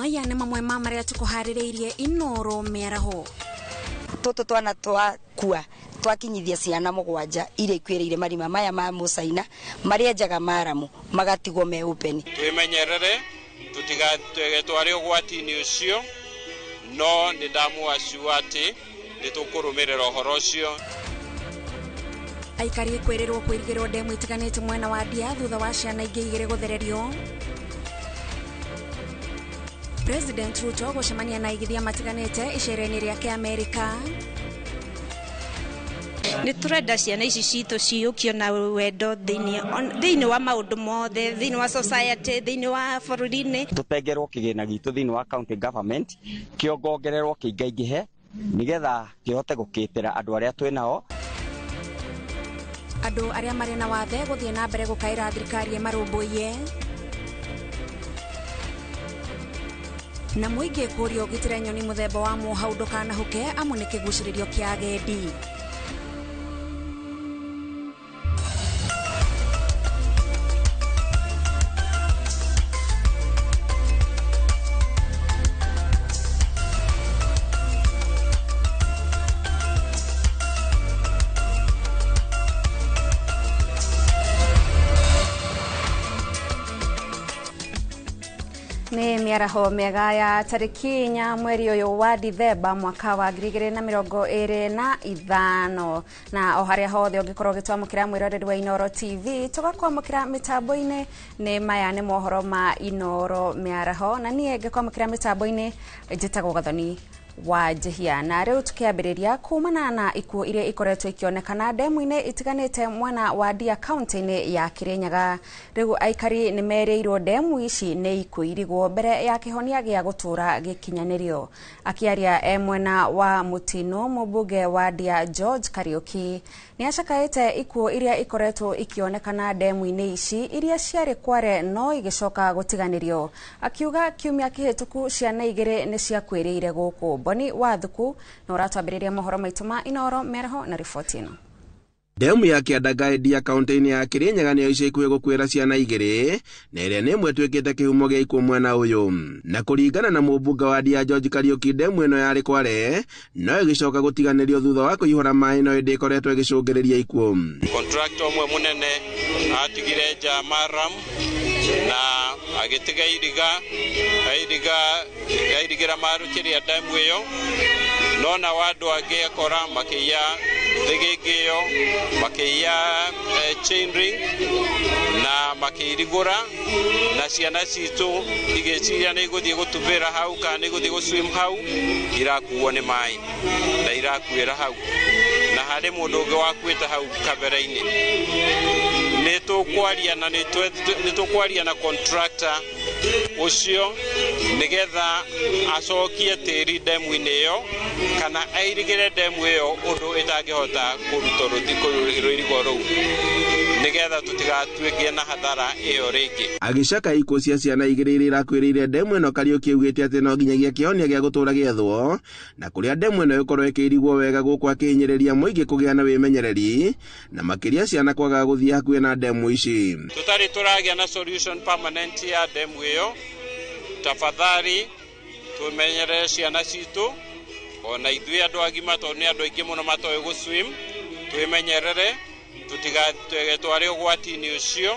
Maya nĩ mamwe ma marĩa tũkũharĩrĩirie Inoro mĩaraho. Tũtũ twana twakua twakinyithia ciana 7 iria ikuĩrĩire marima maya ma Mũcaina marĩa njaga maramu magatigwo me open. Twimenyerere tutigatware ũgwati-inĩ ũcio, no nĩ ndamũaciwa atĩ nĩ tũkũrũmĩrĩra ũhoro ũcio. Aikari kwĩrĩrwo kwĩrigĩrwo ndemu itiganĩte mwena wa Ndia thutha wa ciana ingĩ 2 gũthererio. President Ruto gũcemania na aigithia matiganĩte icera-inĩ rĩake Amerika. Nĩ tũrenda ciana ici citũ ciyũkio na wendo thĩinĩ wa maũndũ mothe, thĩinĩ wa society, thĩinĩ wa bũrũri-inĩ. Tũtengerwo kĩgĩna gitũ thĩinĩ wa county government, kĩongongererwo kĩingaingĩhe nĩgetha kĩhote gũkĩtĩra andũ arĩa twĩ nao. Andũ arĩa marĩ na wathe gũthiĩ na mbere gũkaĩra thirikari ĩmarũmbũiye. Na mũingĩ kũũrio ũgitĩre nyoni mũthemba wa mũhau ndũkanahuke amu nĩ kĩgucĩrĩrio kĩa agendi. Nĩ mĩaraho mĩega ya tarĩki 4 mweri ũyũ wa Dithemba mwaka wa 2025, na o harĩa hothe ũngĩkorwo ũgĩtwamũkĩra mwĩroreri wa Inoro TV, tũgakwamũkĩra mĩtambo-inĩ. Nĩ maya nĩ mohoro ma Inoro mĩaraho, na niĩ ngĩkwamũkĩra mĩtambo-inĩ njĩtagwo Gathoni wa Njihia. Na rĩu tũkĩambĩrĩria kumana na ikuũ iria ikoretwo ikĩonekana ndemu-inĩ itiganĩte mwena wa Ndia kaunti-inĩ ya Kirinyaga. Rĩu aikari nĩ merĩirwo ndemu ici nĩ ikũirigwo mbere ya kĩhonia gĩa gũtũra gĩkinyanĩrio. Akĩaria e mwena wa Mũtino, mũmbunge wa Ndia George Kariuki nĩ acakaĩte ikuũ iria ikoretwo ikĩonekana ndemu-inĩ ici iria ciarĩ kware no igĩcoka gũtiganĩrio. Akiuga kiumia kĩhĩtũku ciana 2 nĩ ciakuĩrĩire gũkũ. Boni wa Thuku na ũratwambĩrĩria mohoro maitũ ma Inoro mĩaraho na riboti ĩno. Ndemu ya Kĩandaga Ndia kaunti-inĩ ya Kirinyaga nĩyo ica ikuhĩ gũkuĩra ciana 2, na ĩrĩa nĩ ĩmwe ĩtuĩkĩte kĩhumo gĩa ikuũ mwena ũyũ. Na kũringana na mũmbunge wa Ndia George Kariuki, ndemu ĩno yarĩ kware no ĩgĩcoka gũtiganĩrio thutha wa kũihũra maĩ, no ĩndĩ ĩkoretwo ĩgĩcũngĩrĩria ikuũ. Contractor ũmwe mũnene atigire nja maram na agĩtiga iriga, airigĩra maru kĩrĩa ndemu ĩyo, no nao andũ angĩ akora makĩiya thĩgĩngĩ ĩyo, makĩiya chain ring na makĩirigũra, na ciana citũ igĩciria nĩ igũthiĩ gũtubĩra hau kana nĩ igũthiĩ gũswim hau, irakuo nĩ maĩ na irakuĩra hau, na harĩ mũndũ ũngĩ wakuĩte hau kabere-inĩ. Nĩ tũkwaria na nĩ tũkwaria na contractor ũcio nĩgetha acokie tĩri ndemu-inĩ ĩyo kana airigĩre ndemu ĩyo ũndũ ĩtangĩhota kũruta rũirigo rũu, nĩgetha tũtigatuĩke na hathara ĩyo rĩngĩ. Agĩcaka ikuũ cia ciana 2 iria irakuĩrĩire ndemu ĩno, Kariuki augĩte atĩ no nginyagia kĩhonia gĩa gũtũũra gĩethwo, na kũrĩa ndemu ĩno ĩkorwo ĩkĩirigwo wega gũkũ akĩhinyĩrĩria mũingĩ kũgĩa na wĩmenyereri, na makĩria ciana kwaga gũthiĩ hakuhĩ na ndemu ici. Tũtarĩ tũragĩa na solution permanent ya ndemu ĩyo, tafadhali tũmenyerere ciana citũ, ona ithuĩ andũ agima, tondũ nĩ andũ aingĩ mũno matoĩ gũswim, twĩmenyerere tũtigatware ũgwati-inĩ ũcio,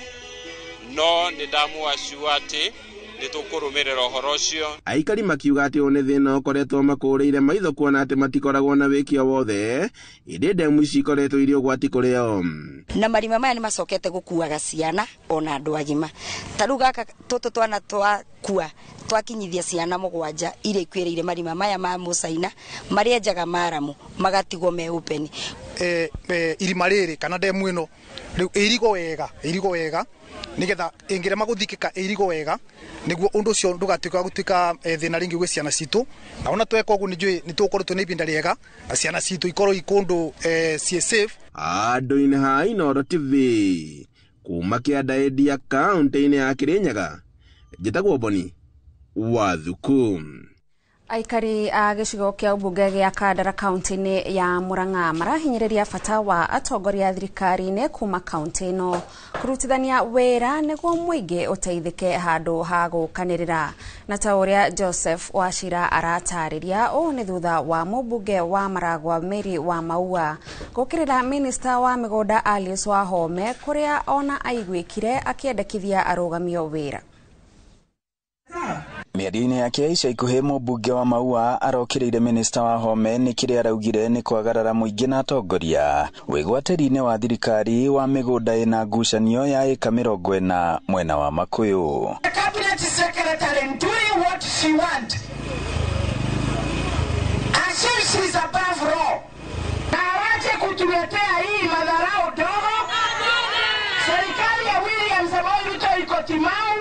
no nĩ ndamũaciwa atĩ nĩ tũkũrũmĩrĩra ũhoro ũcio. Aikari makiuga atĩ ũyũ nĩ thĩna ũkoretwo makũrĩire maitho kuona atĩ matikoragwo na wĩkio wothe, ĩndĩ ndemu ici ikoretwo irĩ ũgwati kũrĩ o. Na marima maya nĩ macokete gũkuaga ciana ona andũ agima. Ta rĩu gaka tũtũ twana twakua twakinyithia ciana 7 iria ikuĩrĩire marima maya ma Mũcaina marĩa njaga maramu magatigwo me open. Irima rĩrĩ kana ndemu ĩno rĩu ĩirigwo wega, ĩirigwo wega nĩgetha ĩngĩrema gũthikĩka ĩirigwo wega, nĩguo ũndũ ũcio ndũgatuĩka wa gũtuĩka thĩna rĩngĩ gwĩ ciana citũ. Na ona tweka ũguo nĩnjũĩ nĩ tũgũkorwo twĩna ihinda rĩega na ciana citũ ikorwo i kũndũ ciĩ safe. Andũ-inĩ ha Inoro TV kuma Kĩanda Ndia kaunti-inĩ ya Kirinyaga, njĩtagwo Boni wa Thuku. Aikari a gĩcigo kĩa ũmbunge gĩa Kandara kaunti-inĩ ya Murang'a marahinyĩrĩria bata wa atongoria thirikari-inĩ kuma kaunti ĩno kũrutithania wĩra nĩguo mũingĩ ũteithĩke handũ ha gũkanĩrĩra. Na ta ũrĩa Joseph Wachira aratarĩria, ũũ nĩ thutha wa mũmbunge wa Maragwa Mary wa Maua gũkĩrĩra minista wa mĩgũnda Alice Wahome kũrĩa ona aiguĩkire akĩendekithia arũgamio wĩra. Mĩario-inĩ yake ya ica ikuhĩ mũmbunge wa Maua arokĩrĩire minista Wahome nĩ kĩrĩa araugire nĩ kwagarara mũingĩ na atongoria wĩgwatĩri-inĩ wa thirikari wa mĩgũnda ĩna ngucanio ya ĩka 40 mwena wa Makuyu. The cabinet secretary doing what she want. As if she's above law. Na awache kutuletea hii madharau dogo. Serikali ya William Samoei Ruto iko timamu.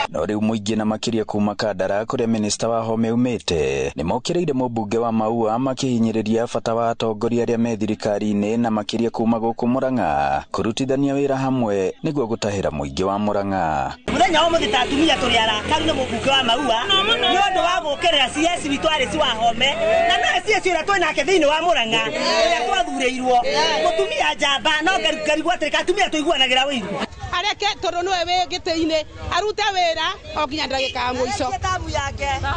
No rĩu mũingĩ na makĩria kuma Kandara kũrĩa minista Wahome umĩte nĩ mokĩrĩire mũmbunge wa Maua makĩhinyĩrĩria bata wa atongoria arĩa me thirikari-inĩ na makĩria kuma gũkũ Murang'a kũrutithania wĩra hamwe nĩguo gũtahĩra mũingĩ wa Murang'a. Mũthenya wa ũmũthĩ ta atumia tũrĩ arakaru nĩ mũmbunge wa Maua nĩ ũndũ wa gũkĩrĩra CS witũ Alice Wahome na nowe CS ũrĩa twĩ nake thĩinĩ wa Murang'a ũrĩa twathurĩirwo mũtumia njamba no ngarigwo atĩrĩ atumia tũiguanagĩra ũiru areke tondu niwe wi giti-ini arute wira o nginya ndagika ya muico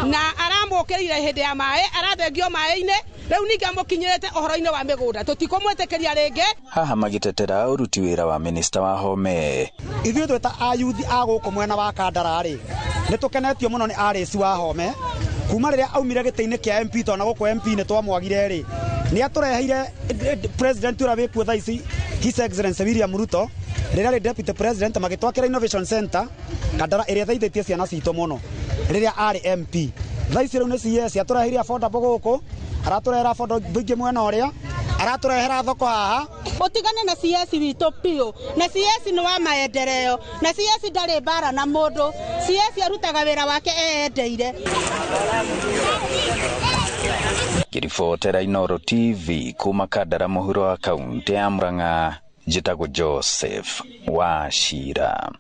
na aramukirire hindi ya mai arathengio mai-ini riu ningi amukinyirite uhoro-ini wa migunda tutikumwitikiria ringi. Haha magitetera uruti wira wa minista Wahome. Ithuĩ twĩ ta ayuthi a gũkũ mwena wa Kandara rĩ nĩ tũkenetio mũno nĩ Alice Wahome kuma rĩrĩa aumire gĩtĩ-inĩ kĩa MP tondũ na gũkũ MP nĩ twamwagire rĩ nĩ atũreheire president ũrĩa wĩkuo thaa ici His Excellency William Ruto rĩrĩa arĩ deputy president magĩtwakĩra Innovation Center Kandara ĩrĩa ĩteithĩtie ciana citũ mũno rĩrĩa arĩ MP. Thaa ici rĩu nĩ CS atũreheire affordable gũkũ, aratũrehera affordable ingĩ mwena ũrĩa, aratũrehera thoko haha. Ũtigane na CS witũ piũ, na CS nĩ wa maendeleo, na CS ndarĩ mbara na mũndũ, CS arutaga wĩra wake eyendeire. Ngĩribotera Inooro TV kuma Kandara mũhuro wa kaunti ya Murang'a, njĩtagwo Joseph Wachira.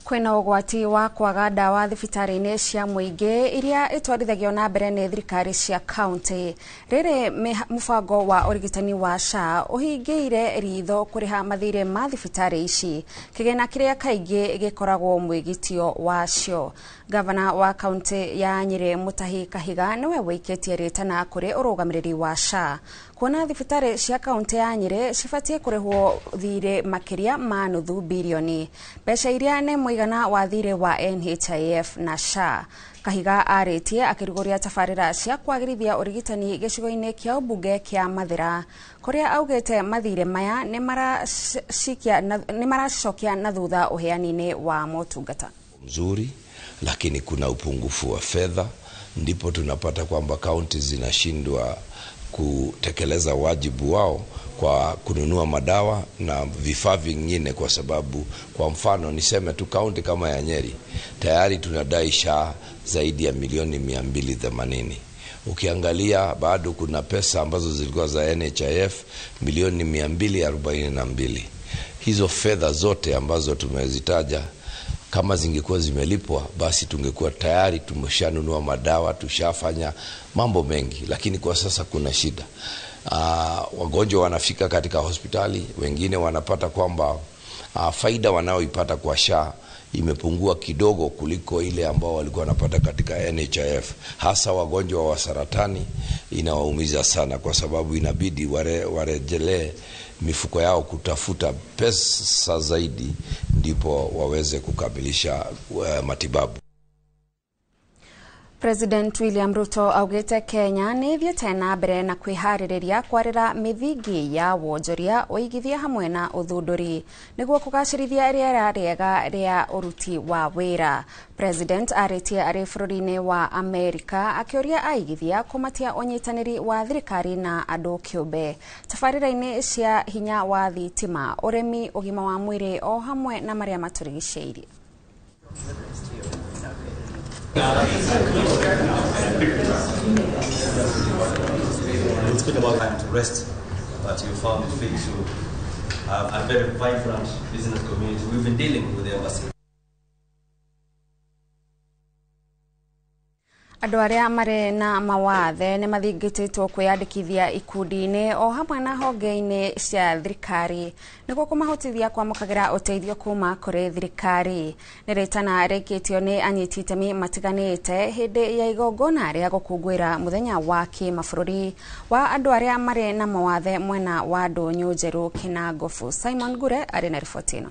Kwĩna ũgwati wa kwaga ndawa thibitarĩ-inĩ cia mũingĩ iria itwarithagio na mbere nĩ thirikari cia kaunti. Rĩrĩ mũbango wa ũrigitani wa SHA ũhingĩire ritho kũrĩha mathirĩ ma thibitarĩ ici, kĩgĩna kĩrĩa kaingĩ gĩkoragwo mwĩgitio wacio. Gavana wa kaunti ya Nyĩrĩ Mutahi Kahiga nĩwe wĩikĩtie rĩtana kũrĩ ũrũgamĩrĩri wa SHA kuona thibitarĩ cia kaunti ya Nyĩrĩ cibatiĩ kũrĩhwo thirĩ makĩria ma nuthu birioni, mbeca iria nĩ mũigana wa thirĩ wa NHIF na SHA. Kahiga arĩtie akĩrugũria tabarĩra cia kwagĩrithia ũrigitani gĩcigo-inĩ kĩa ũmbunge kĩa Mathĩra kũrĩa augĩte mathirĩ maya nĩ maracokia na thutha ũheani-inĩ wa motungata mzuri, lakini kuna upungufu wa fedha, ndipo tunapata kwamba kaunti zinashindwa kutekeleza wajibu wao kwa kununua madawa na vifaa vingine, kwa sababu kwa mfano niseme tu kaunti kama ya Nyeri tayari tunadai SHA zaidi ya milioni 280. Ukiangalia bado kuna pesa ambazo zilikuwa za NHIF milioni 242. Hizo fedha zote ambazo tumezitaja kama zingekuwa zimelipwa basi tungekuwa tayari tumeshanunua madawa, tushafanya mambo mengi, lakini kwa sasa kuna shida. Wagonjwa wanafika katika hospitali, wengine wanapata kwamba faida wanaoipata kwa SHA imepungua kidogo kuliko ile ambao walikuwa wanapata katika NHIF. Hasa wagonjwa wa saratani inawaumiza sana, kwa sababu inabidi warejelee mifuko yao kutafuta pesa zaidi ndipo waweze kukamilisha matibabu. President William Ruto augite Kenya nĩ ĩthiĩte na mbere na kwĩharĩrĩria kwarĩra mĩthingi ya wonjoria, ũigithia hamwe na ũthundũri nĩguo kũgacĩrithia rĩera rĩega rĩa ũruti wa wĩra. President arĩtie arĩ bũrũri-inĩ wa Amerika akĩũria aigithia kũmatia ũnyitanĩri wa thirikari na andũ kĩũmbe tabarĩra-inĩ cia hinya wa thitima, ũrĩmi, ũgima wa mwĩrĩ o hamwe na marĩa matũrigicĩirie. We'll speak about time to rest, but you found it fit to have a very vibrant business community. We've been dealing with the embassy. Andũ arĩa marĩ na mawathe nĩ mathingĩtĩtwo kwĩyandĩkithia ikundi-inĩ o hamwe na honge-inĩ cia thirikari nĩguo kũmahotithia kwamũkagĩra ũteithio kuma kũrĩ thirikari. Nĩ rĩtana rĩkĩtio nĩ anyiti itemi matiganĩte hĩndĩ ya igongona rĩa gũkũngũĩra mũthenya wa kĩmabũrũri wa andũ arĩa marĩ na mawathe mwena wa Ndũnyũ Njerũ Kĩnangobu. Simon Ngure arĩ na riboti ĩno.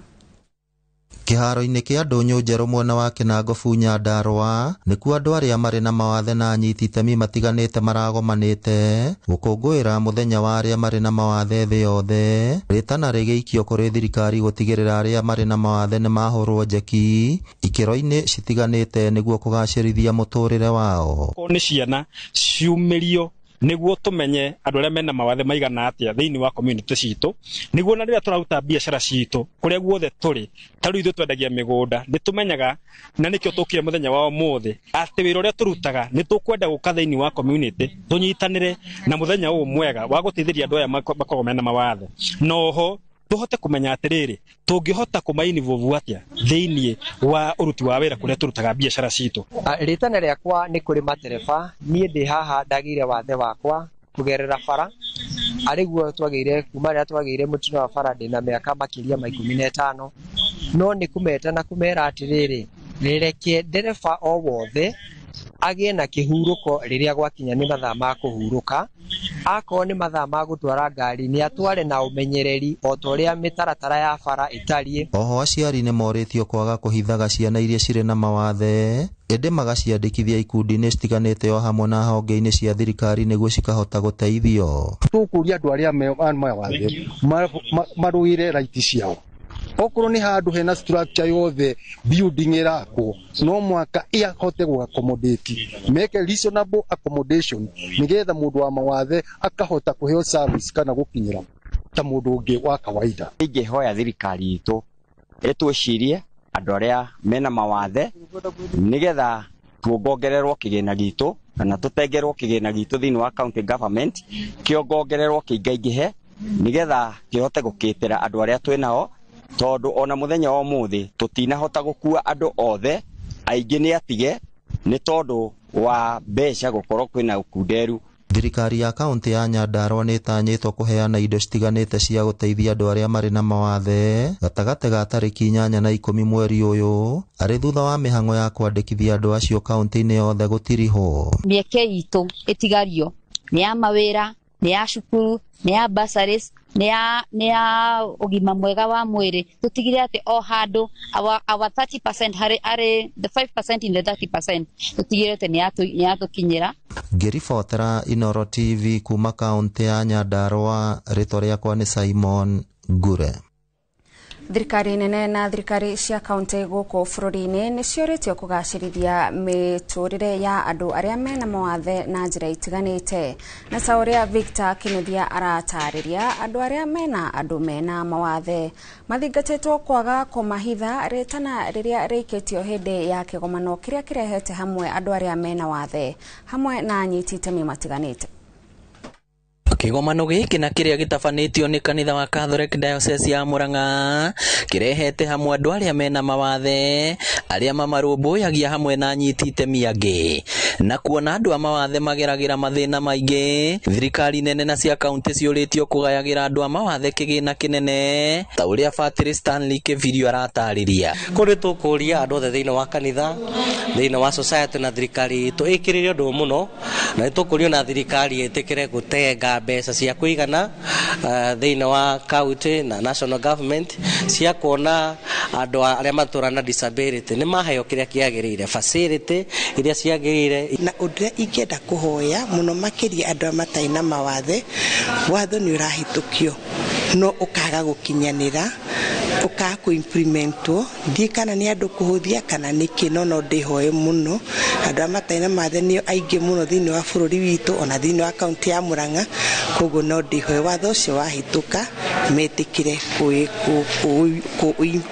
Kĩharo-inĩ kĩa Ndũnyũ Njerũ mwena wa Kĩnangobu Nyandarũa nĩkuo andũ arĩa marĩ na mawathe na anyiti itemi matiganĩte maragomanĩte gũkũngũĩra mũthenya wa arĩa marĩ na mawathe thĩ yothe. Rĩtana rĩgĩikio kũrĩ thirikari gũtigĩrĩra arĩa marĩ na mawathe nĩ mahũrwo njeki ikĩro-inĩ citiganĩte nĩguo kũgacĩrithia mũtũrĩre wao. Nĩ ciana ciumĩrio nĩguo tũmenye andũ arĩa mena mawathe maigana atĩa thĩinĩ wa community citũ, nĩguo na rĩrĩa tũraruta biacara citũ kũrĩa guothe tũrĩ, ta rĩu ithuĩ twendagia mĩgũnda, nĩ tũmenyaga na nĩkĩo tũkire mũthenya wa ũmũthĩ atĩ wĩra ũrĩa tũrutaga nĩ tũkwenda gũka thĩinĩ wa community tũnyitanĩre na mũthenya ũyũ mwega wa gũteithĩrĩria andũ aya makoragwo mena mawathe, na oho tũhote kũmenya atĩrĩrĩ tũngĩhota kũmainvolve atĩa thĩinĩ wa ũruti wa wĩra kũrĩa tũrutaga biacara citũ. Rĩtana rĩakwa nĩ kũrĩ matereba. Niĩ ndĩ haha ndagĩire wathe wakwa kũgerera bara, arĩguo twagĩire kuma rĩrĩa twagĩire mũtino wa bara ndĩna mĩaka makĩria ma 15, no nĩ kũmeta na kũmera atĩrĩrĩ, reke ndereba o wothe agĩe na kĩhurũko rĩrĩa gwakinya nĩ mathaa ma kũhurũka. Akorwo nĩ mathaa ma gũtwara ngari nĩ atware na ũmenyereri o ta ũrĩa mĩtaratara ya bara ĩtariĩ. Oho aciari nĩ morĩtio kwaga kũhithaga ciana iria cirĩ na mawathe ĩndĩ magaciandĩkithia ikundi-inĩ citiganĩte o hamwe na honge-inĩ cia thirikari nĩguo cikahota gũteithio. Tũkũria andũ arĩa mawathe marũĩre raiti ciao. Okorwo nĩ handũ hena structure yothe building ĩrakwo no mwaka ĩhote gũ accommodate, meke reasonable accommodation nĩgetha mũndũ wa mawathe akahota kũheo service kana gũkinyĩra ta mũndũ ũngĩ wa kawaida. Ingĩhoya thirikari itũ ĩtwĩcirie andũ arĩa mena mawathe nĩgetha tuongongererwo kĩgĩna gitũ kana tũtengerwo kĩgĩna gitũ thĩinĩ wa county government kĩongongererwo kĩingaingĩhe nĩgetha kĩhote gũkĩtĩra andũ arĩa twĩ nao, tondũ ona mũthenya wa ũmũthĩ tũtinahota gũkua andũ othe, aingĩ nĩ atige nĩ tondũ wa mbeca gũkorwo kwĩna ũkunderu. Thirikari ya kaunti ya Nyandarũa nĩ ĩtanyĩtwo kũheana indo citiganĩte cia gũteithia andũ arĩa marĩ na mawathe gatagatĩ ga tarĩki 8 na 10 mweri ũyũ, arĩ thutha wa mĩhang'o ya kwandĩkithia andũ acio kaunti-inĩ yothe gũtirihwo. Mĩeke itũ ĩtigario nĩ ya mawĩra, nĩ ya cukuru, nĩ ya bursaries, nĩ ya ũgima mwega wa mwĩrĩ. Tũtigire atĩ o handũ our 30% harĩ the 5% in the 30% tũtigire atĩ nĩ yatũkinyĩra. Ngĩribotera Inooro TV kuma kaunti ya Nyandarũa, rĩtwa rĩakwa nĩ Simon Ngure. Thirikari nene na thirikari cia kaunti gũkũ bũrũri-inĩ nĩ ciũrĩtio kũgacĩrithia mĩtũrĩre ya andũ arĩa mena mawathe na njĩra itiganĩte, na ta ũrĩa Victor Kinuthia aratarĩria, andũ arĩa mena andũ mena mawathe mathingatĩtwo kwaga kũmahitha rĩtana rĩrĩa rĩikĩtio hĩndĩ ya kĩgomano kĩrĩa kĩrehete hamwe andũ arĩa mena wathe hamwe na anyiti itemi matiganĩte. Kĩgomano gĩkĩ na kĩrĩa gĩtabanĩtio nĩ kanitha wa Catholic Diocese ya Murang'a kĩrehete hamwe andũ arĩa mena mawathe arĩa mamarũmbũyagia hamwe na anyiti itemi angĩ, na kuona andũ a mawathe mageragĩra mathĩna maingĩ, thirikari nene na cia kaunti ciũrĩtio kũgayagĩra andũ a mawathe kĩgĩna kĩnene ta ũrĩa Father Stanley Kĩbirio aratarĩria. Kũrĩ tũkũria andũ othe thĩinĩ wa kanitha, thĩinĩ wa society na thirikari itũ ĩkĩrĩre ũndũ mũno, na nĩ tũkũrio na thirikari ĩtĩkĩre gũtenga mbeca cia kũigana thĩinĩ wa county na national government cia kuona andũ arĩa matũra na disability nĩ maheo kĩrĩa kĩagĩrĩire, facility iria ciagĩrĩire. Na ũndũ ũrĩa ingĩenda kũhoya mũno makĩria andũ arĩa matarĩ na mawathe, watho nĩ ũrahĩtũkio no ũkaga gũkinyanĩra, ũkaga kũ-implementwo, ndiĩ kana nĩ andũ kũhũthia kana nĩkĩ, no no ndĩhoe mũno andũ arĩa matarĩ na mawathe nĩo aingĩ mũno thĩinĩ wa bũrũri witũ ona thĩinĩ wa kaunti ya Murang'a, koguo no ndĩhoe watho ũcio wahĩtũka metĩkĩre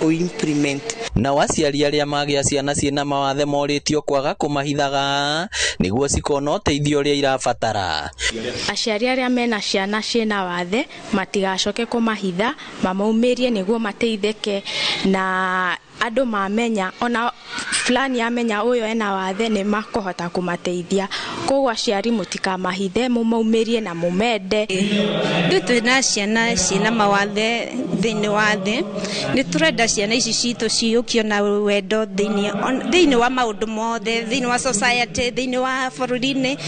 kũ-implement. Nao aciari arĩa magĩa ciana ciĩna mawathe morĩtio kwaga kũmahithaga nĩguo cikona ũteithio ũrĩa irabatara. Aciari arĩa mena ciana ciĩna wathe matigacoke kũmahitha, mamaumĩrie nĩguo mateithĩke, na andũ mamenya ona fulani amenya ũyũ ena wathe nĩ makũhota kũmateithia. Koguo aciari mũtikamahithe, mũmaumĩrie na mũmende. Ithuĩ twĩna ciana ciĩna mawathe thĩinĩ wa thĩ, nĩ tũrenda ciana ici citũ ciyũkio na wendo thĩinĩ wa maũndũ mothe, thĩinĩ wa society, thĩinĩ wa bũrũri-inĩ.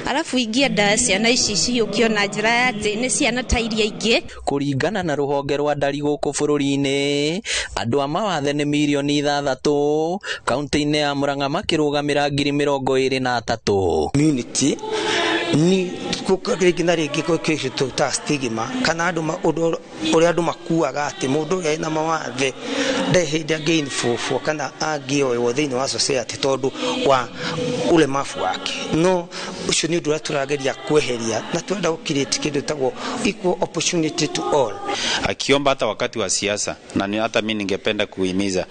Arabu ingĩenda ciana ici ciyũkio na njĩra ya atĩ nĩ ciana ta iria ingĩ. Kũringana na rũhonge rwa ndari gũkũ bũrũri-inĩ, andũ a mawathe nĩ mirioni 6 kaunti-inĩ ya Murang'a makĩrũgamĩra 23,000. Community ni rĩngĩ na rĩngĩ kwĩ ta stigma kana andũ ũrĩa andũ makuaga atĩ mũndũ ũrĩa ena mawathe ndarĩ hĩndĩ angĩinvolvwo kana angĩoywo thĩinĩ wa society tondũ wa ũlemavu wake. No ũcio nĩ ũndũ ũrĩa tũrageria kweheria na twenda gũ create kĩndũ gĩtagwo equal opportunity to all. Akiomba hata wakati wa siasa, na hata mimi ningependa kuhimiza,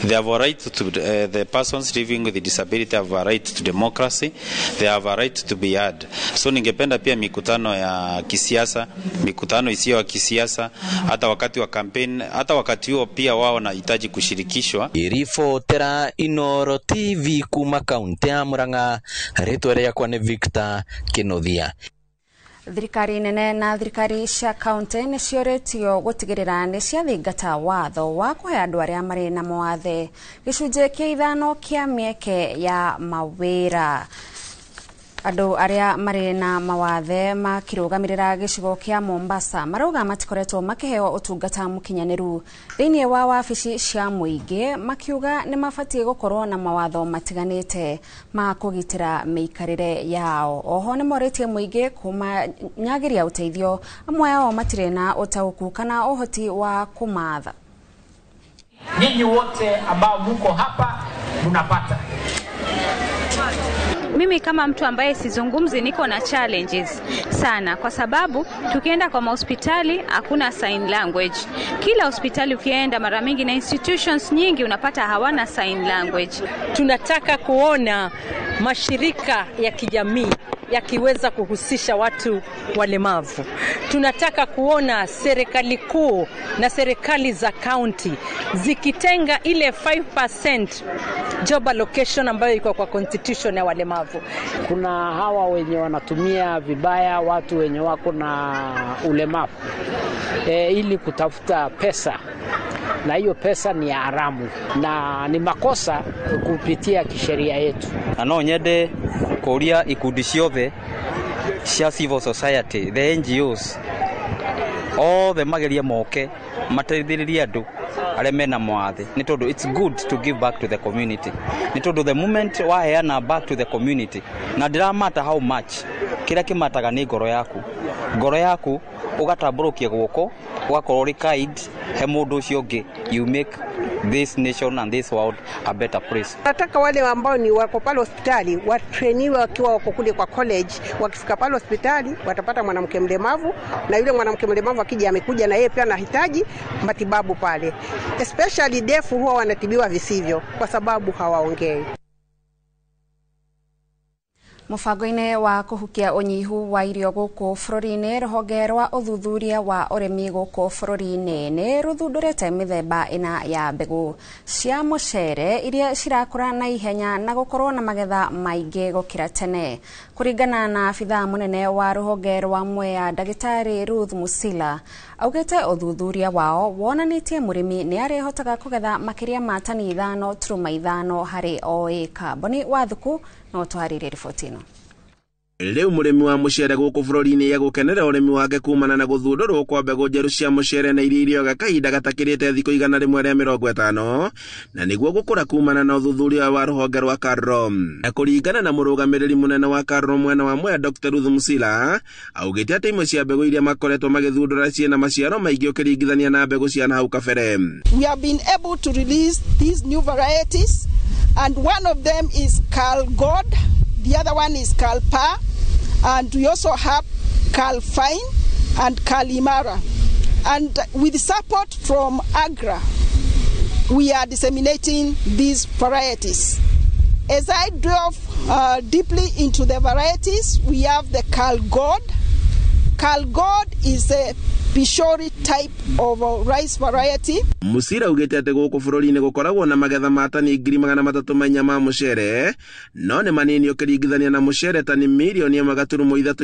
they have a right to the persons living with disability have a right to democracy, they have a right to be heard. So ningependa pia mikutano ya kisiasa, mikutano isiyo ya kisiasa, hata wakati wa campaign, hata wakati huo pia wao wanahitaji kushirikishwa. Iribotera Inoro TV kuma kaunti ya Murang'a, rĩtwa rĩakwa nĩ Victor Kinuthia. Thirikari nene na thirikari cia kaunti nĩ ciorĩtio gũtigĩrĩra nĩ ciathingata watho wa kũhe andũ arĩa marĩ na mawathe gĩcunjĩ kĩa 5 kĩa mĩeke ya mawĩra. Andũ arĩa marĩ na mawathe makĩrũgamĩrĩra gĩcigo kĩa Mombasa marauga matikoretwo makĩheo ũtungata mũkinyanĩru thĩinĩ wa wabici cia mũingĩ, makiuga nĩ mabatiĩ gũkorwo na mawatho matiganĩte ma kũgitĩra mĩikarĩre yao. Oho nĩ morĩtie mũingĩ kũmanyagĩria ũteithio, amwe ao matirĩ na ũtaũku kana ũhoti wa kũmatha. Nyinyi wote ambao muko hapa mnapata. Mimi kama mtu ambaye sizungumzi niko na challenges sana, kwa sababu tukienda kwa mahospitali hakuna sign language. Kila hospitali ukienda mara mingi na institutions nyingi unapata hawana sign language. Tunataka kuona mashirika ya kijamii yakiweza kuhusisha watu walemavu. Tunataka kuona serikali kuu na serikali za county zikitenga ile 5% job allocation ambayo iko kwa constitution ya walemavu. Kuna hawa wenye wanatumia vibaya watu wenye wako na ulemavu ili kutafuta pesa, na hiyo pesa ni haramu na ni makosa kupitia kisheria yetu. Na no nyende kuria ikundi ciothe cia civil society, the NGOs, othe magerie moke mateithĩrĩrie andũ arĩa mena mawathe, nĩ tondũ it's good to give back to the community. Nĩ tondũ the moment waheana back to the community, na ndiramata how much, kĩrĩa kĩmataga nĩ ngoro yaku. Ngoro yaku ũgatambũrũkia guoko, ũgakorwo ũrĩ kind he mũndũ ũcio ũngĩ, you make this nation and this world a better place. Nataka wale ambao ni wako pale hospitali watrainiwe wakiwa wako kule kwa college. Wakifika pale hospitali watapata mwanamke mlemavu, na yule mwanamke mlemavu akija amekuja na yeye pia anahitaji matibabu pale. Especially deaf huwa wanatibiwa visivyo kwa sababu hawaongei. Mũbango-inĩ wa kũhukia ũnyihu wa irio gũkũ bũrũri-inĩ, rũhonge rwa ũthuthuria wa ũrĩmi gũkũ bũrũri-inĩ nĩ rũthundũrĩte mĩthemba ĩna ya mbegũ cia mũcere iria cirakũra na ihenya na gũkorwo na magetha maingĩ gũkĩra tene. Kũringana na abithaa mũnene wa rũhonge rwa Mwea, Ndagĩtarĩ Ruth Musila, augĩte ũthuthuria wao wonanĩtie mũrĩmi nĩ arĩhotaga kũgetha makĩria ma tani 5.5 harĩ o ĩka. Boni Wathuku no twarĩrie riboti ĩno. Rĩu mũrĩmi wa mũcere gũkũ bũrũri-inĩ egũkenera ũrĩmi wake kumana na gũthundũrwo kwa mbegũ njerũ cia mũcere na iria irĩoga kahinda gatakĩrĩte thikũ 150, na nĩguo gũkũra kumana na ũthuthuria wa rũhonge rwa KALRO. Na kũringana na mũrũgamĩrĩri mũnene wa KALRO mwena wa Mwea, Dr. Ruth Musila, augĩte atĩ imwe cia mbegũ iria makoretwo magĩthundũra ciĩna maciaro maingĩ ũkĩringithania na mbegũ cia nahau kabere. We have been able to release these new varieties, and one of them is Cal God, the other one is Calpa, and we also have Calfine and Calimara. And with support from AGRA, we are disseminating these varieties. As I delve deeply into the varieties, we have the Calgod. Calgod is a Pishori type of rice variety. Musira augĩte atĩ gũkũ bũrũri-inĩ gũkoragwo na magetha ma tani 304,000 ma mũcere, no nĩ manini ũkĩringithania na mũcere tani 1.3 mirioni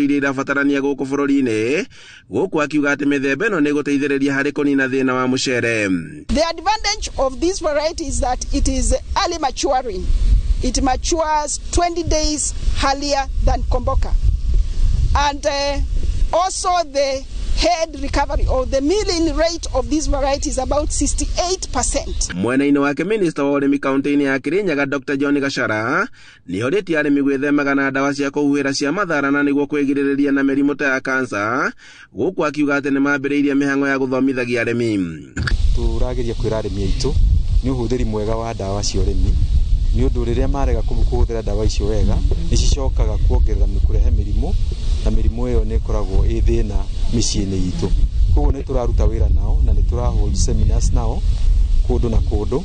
iria irabatarania gũkũ bũrũri-inĩ, gũkũ akiuga atĩ mĩthemba ĩno nĩ ĩgũteithĩrĩria harĩ kũnina thĩna wa mũcere. The advantage of this variety is that it is early maturing. It matures 20 days earlier than Komboka. And also the head recovery or the milling rate of this variety is about 68%. Mwena-inĩ wake, minista wa ũrĩmi kaunti-inĩ ya Kirinyaga Dr John Gachara nĩ orĩtie arĩmi gwĩthemaga na ndawa cia kũhuhĩra cia mathara na nĩguo kwĩgirĩrĩria na mĩrimũ ta ya kansa, gũkũ akiuga atĩ nĩ mambĩrĩirie mĩhang'o ya gũthomithagia arĩmi. Tũrageria kwĩra arĩmi aitũ nĩ ũhũthĩri mwega wa ndawa cia ũrĩmi, nĩ ũndũ rĩrĩa marega kũhũthĩra ndawa icio wega nĩ cicokaga kuongerera kũrehe mĩrimũ, na mĩrimũ ĩyo nĩ ĩkoragwo ĩ thĩna mĩciĩ-inĩ itũ. Koguo nĩ tũraruta wĩra nao na nĩ tũra hold seminars nao kũndũ na kũndũ,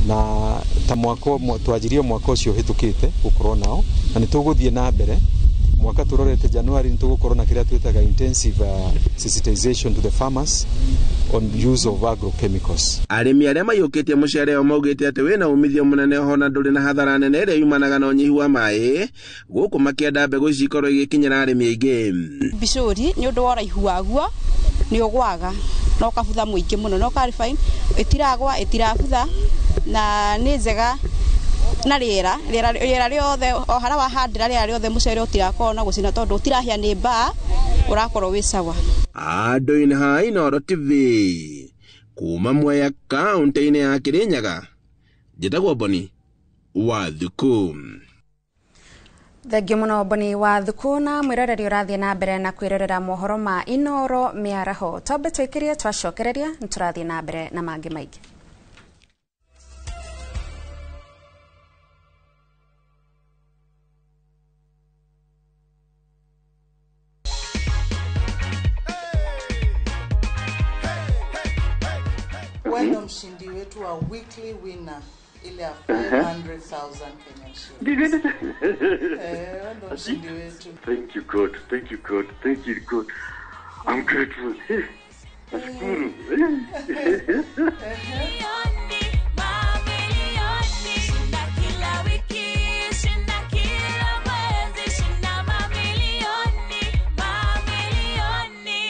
na ta mwaka twanjirie mwaka ũcio ũhĩtũkĩte gũkorwo nao, na nĩ tũgũthiĩ na mbere. Mwaka tũrorete January nĩ tũgũkorwo na kĩrĩa twĩtaga intensive sensitization to the farmers on use of agrochemicals. Arĩmi arĩa maiyũkĩtie mũcere ũyũ maugĩte atĩ wĩna umithio mũnene, oho na ndũrĩ na hathara nene ĩrĩa yumanaga na ũnyihu wa maĩ, gũkũ makĩenda mbegũ ici ikorwo igĩkinyĩra arĩmi aingĩ. Bicũri nĩ ũndũ wa ũraihu waguo nĩ ũgwaga na ũkabutha mũingĩ mũno, no Calfine ĩtiragwa, ĩtirabutha na nĩ njega na rĩera rĩera rĩera rĩothe o harĩa wahandĩra, rĩera rĩothe mũcere ũtirakorwo na gũcina tondũ ũtirahĩa nĩ mbaa, ũrakorwo wĩ sawa. Andũ-inĩ ha Inooro TV kuma Mwea kaunti-inĩ ya Kirinyaga, njĩtagwo Boni wa Thuku. Thengio mũno Boni wa Thuku. Na mwĩroreri, ũrathiĩ na mbere na kwĩrorera mohoro ma Inooro mĩaraho. Twambe twĩkĩrie, twacokereria nĩ tũrathiĩ na mbere na mangĩ maingĩ. Wewe ndo mshindi wetu wa weekly winner ile ya 500,000 Kenyan shillings. Eh, wewe ndo mshindi wetu. Thank you God, thank you God, thank you God. I'm grateful. Nashukuru. Shinda kila wiki, shinda kila mwezi, shinda mamilioni, mamilioni.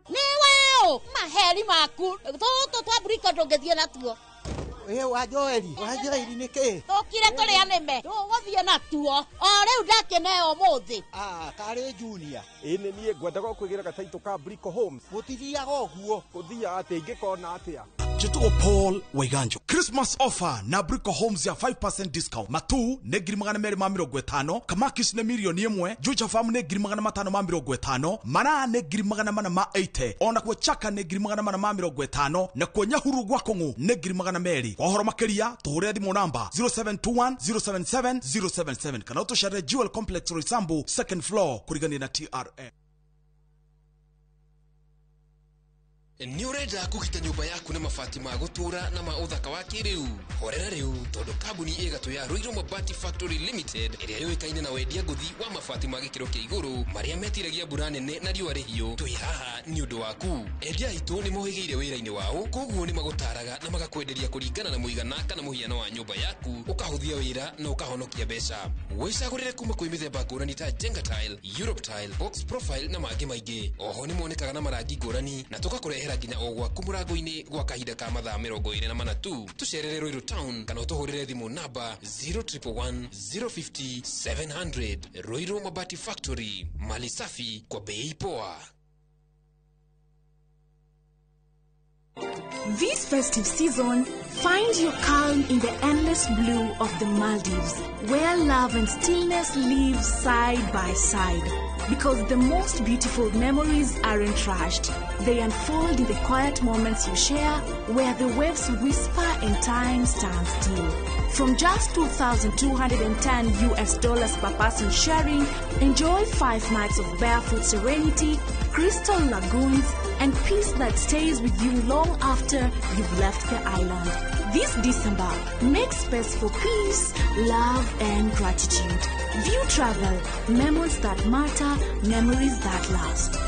Nĩwe maheri maku tũtũ twamburika ndũngĩthiĩ natuo. Ĩ wa Joeli, wa Joeli nĩ kĩ? Tũkire tũrĩa nĩme tũgũthiĩ natuo o rĩu ndakĩneo ũmũthĩ. Ah, karĩ Junior. Ĩ nĩ niĩ ngwendaga kwĩgĩra gataitũ ka Brico Homes. Gũtithiaga ũguo. Gũthiaga atĩa ingĩkona atĩa? Njĩtagwo Paul Waiganjo. Christmas offer na Brico Homes ya 5% discount. Matu nĩ 250,000, Kamakis nĩ 1 mirioni, Juja Farm nĩ 550,000, Maraa nĩ 480,000, ona kuo Chaka nĩ 450,000, na kuo Nyahuru gwa Kũng'ũ nĩ 200,000. Kwa ũhoro makĩria tũhũrĩre thimũ namba 0721 077 077 kana ũtũcerere Jewel Complex Roysambu second floor kũrigania na TRM. Nĩ ũrenda kũgita nyũmba yaku na mabati ma gũtũũra na ma ũthaka wa kĩrĩu? Horera rĩu, tondũ kambuni ĩgatũ ya Ruiru Mabati Factory Limited, ĩrĩa yũĩkaine na wendia ngũthi wa mabati ma gĩkĩro kĩa igũrũ marĩa metiragia mbura nene na riũa rĩhiũ, twĩ haha nĩ ũndũ waku. Endia aitũ nĩ mohĩgĩire wĩra-inĩ wao, koguo nĩ magũtaraga na magakwenderia kũringana na mũigana kana mũhiano wa nyũmba yaku, ũkahũthia wĩra na ũkahonokia mbeca. Wĩcagũrĩre kuma kwĩ mĩthemba ngũrani ta Jenga Tile, Europe Tile, Box Profile na mangĩ maingĩ. Oho nĩ monekaga na marangi ngũrani na tũgakũrehera nginya o gwaku mũrango-inĩ gwa kahinda ka mathaa 24 tu. Tũcerere Ruiru Town kana ũtũhũrĩre thimũ namba 0111 050 700. Ruiru Mabati Factory, mali safi kwa bei poa. This festive season, find your calm in the endless blue of the Maldives, where love and stillness live side by side. Because the most beautiful memories aren't rushed. They unfold in the quiet moments you share, where the waves whisper and time stands still. From just $2,210 US dollars per person sharing, enjoy 5 nights of barefoot serenity, crystal lagoons, and peace that stays with you long after you've left the island. This December, make space for peace, love, and gratitude. View Travel, memories that matter, memories that last.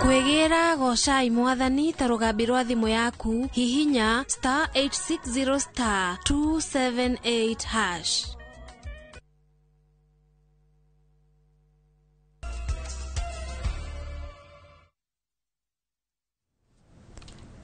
Kwĩgĩra gocai mwathani ta rũgambi rwa thimũ yaku hihinya star 860 star 278 hash.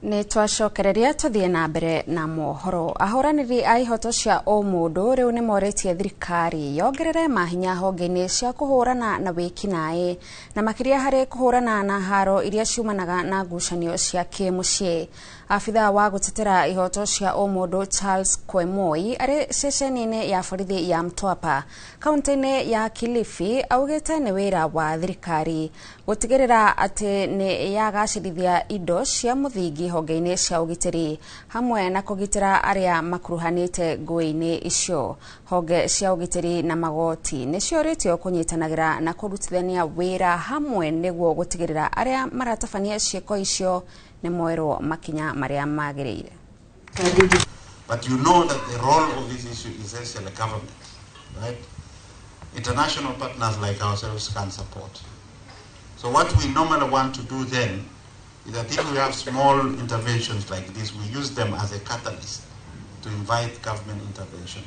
Nĩ twacokereria tũthiĩ na mbere na mohoro. Ahũranĩri a ihoto cia ũmũndũ rĩu nĩ morĩtie thirikari yongerere mahinya honge-inĩ cia kũhũrana na wĩkinaĩ na makĩria harĩ kũhũrana na haro iria ciumanaga na ngucanio cia kĩmũciĩ. Abithaa wa gũtetera ihoto cia ũmũndũ Charles Kwemoi arĩ ceceni-inĩ ya borithi ya Mtwapa kaunti-inĩ ya Kilifi augĩte nĩ wĩra wa thirikari gũtigĩrĩra atĩ nĩ yagacĩrithia indo cia mũthingi honge-inĩ cia ũgitĩri hamwe na kũgitĩra arĩa makuruhanĩte ngũĩ-inĩ icio. Honge cia ũgitĩri na magoti nĩ ciorĩtio kũnyitanagĩra na kũrutithania wĩra hamwe nĩguo gũtigĩrĩra arĩa maratabania ciĩko icio nĩ moerwo makinya marĩa magĩrĩire. But you know that the role of this issue is essentially government, right? International partners like ourselves can support. So what we normally want to do then is that if we have small interventions like this, we use them as a catalyst to invite government intervention.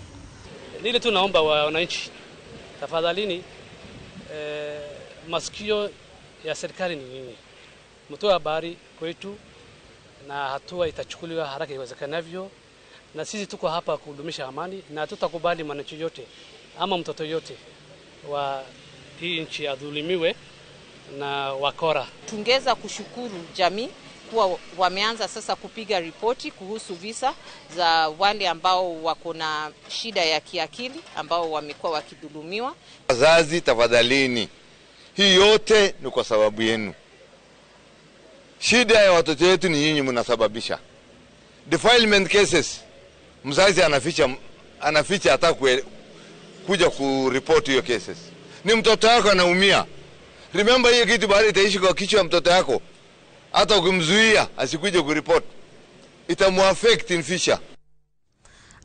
Nile tu naomba wananchi tafadhalini, masikio ya serikali ni nini? Mtoe habari kwetu na hatua itachukuliwa haraka iwezekanavyo, na sisi tuko hapa kudumisha amani na tutakubali mwananchi yote ama mtoto yote wa hii nchi adhulumiwe na wakora. Tungeza kushukuru jamii kuwa wameanza sasa kupiga ripoti kuhusu visa za wale ambao wako na shida ya kiakili ambao wamekuwa wakidhulumiwa. Wazazi tafadhalini, hii yote ni kwa sababu yenu. Shida ya watoto wetu ni nyinyi mnasababisha. Defilement cases, mzazi anaficha hata kuja kuripoti hiyo cases. Ni mtoto wako anaumia. Remember hiyo kitu bado itaishi kwa kichwa ya mtoto yako. Hata ukimzuia asikuje kuripoti, itamuaffect in future.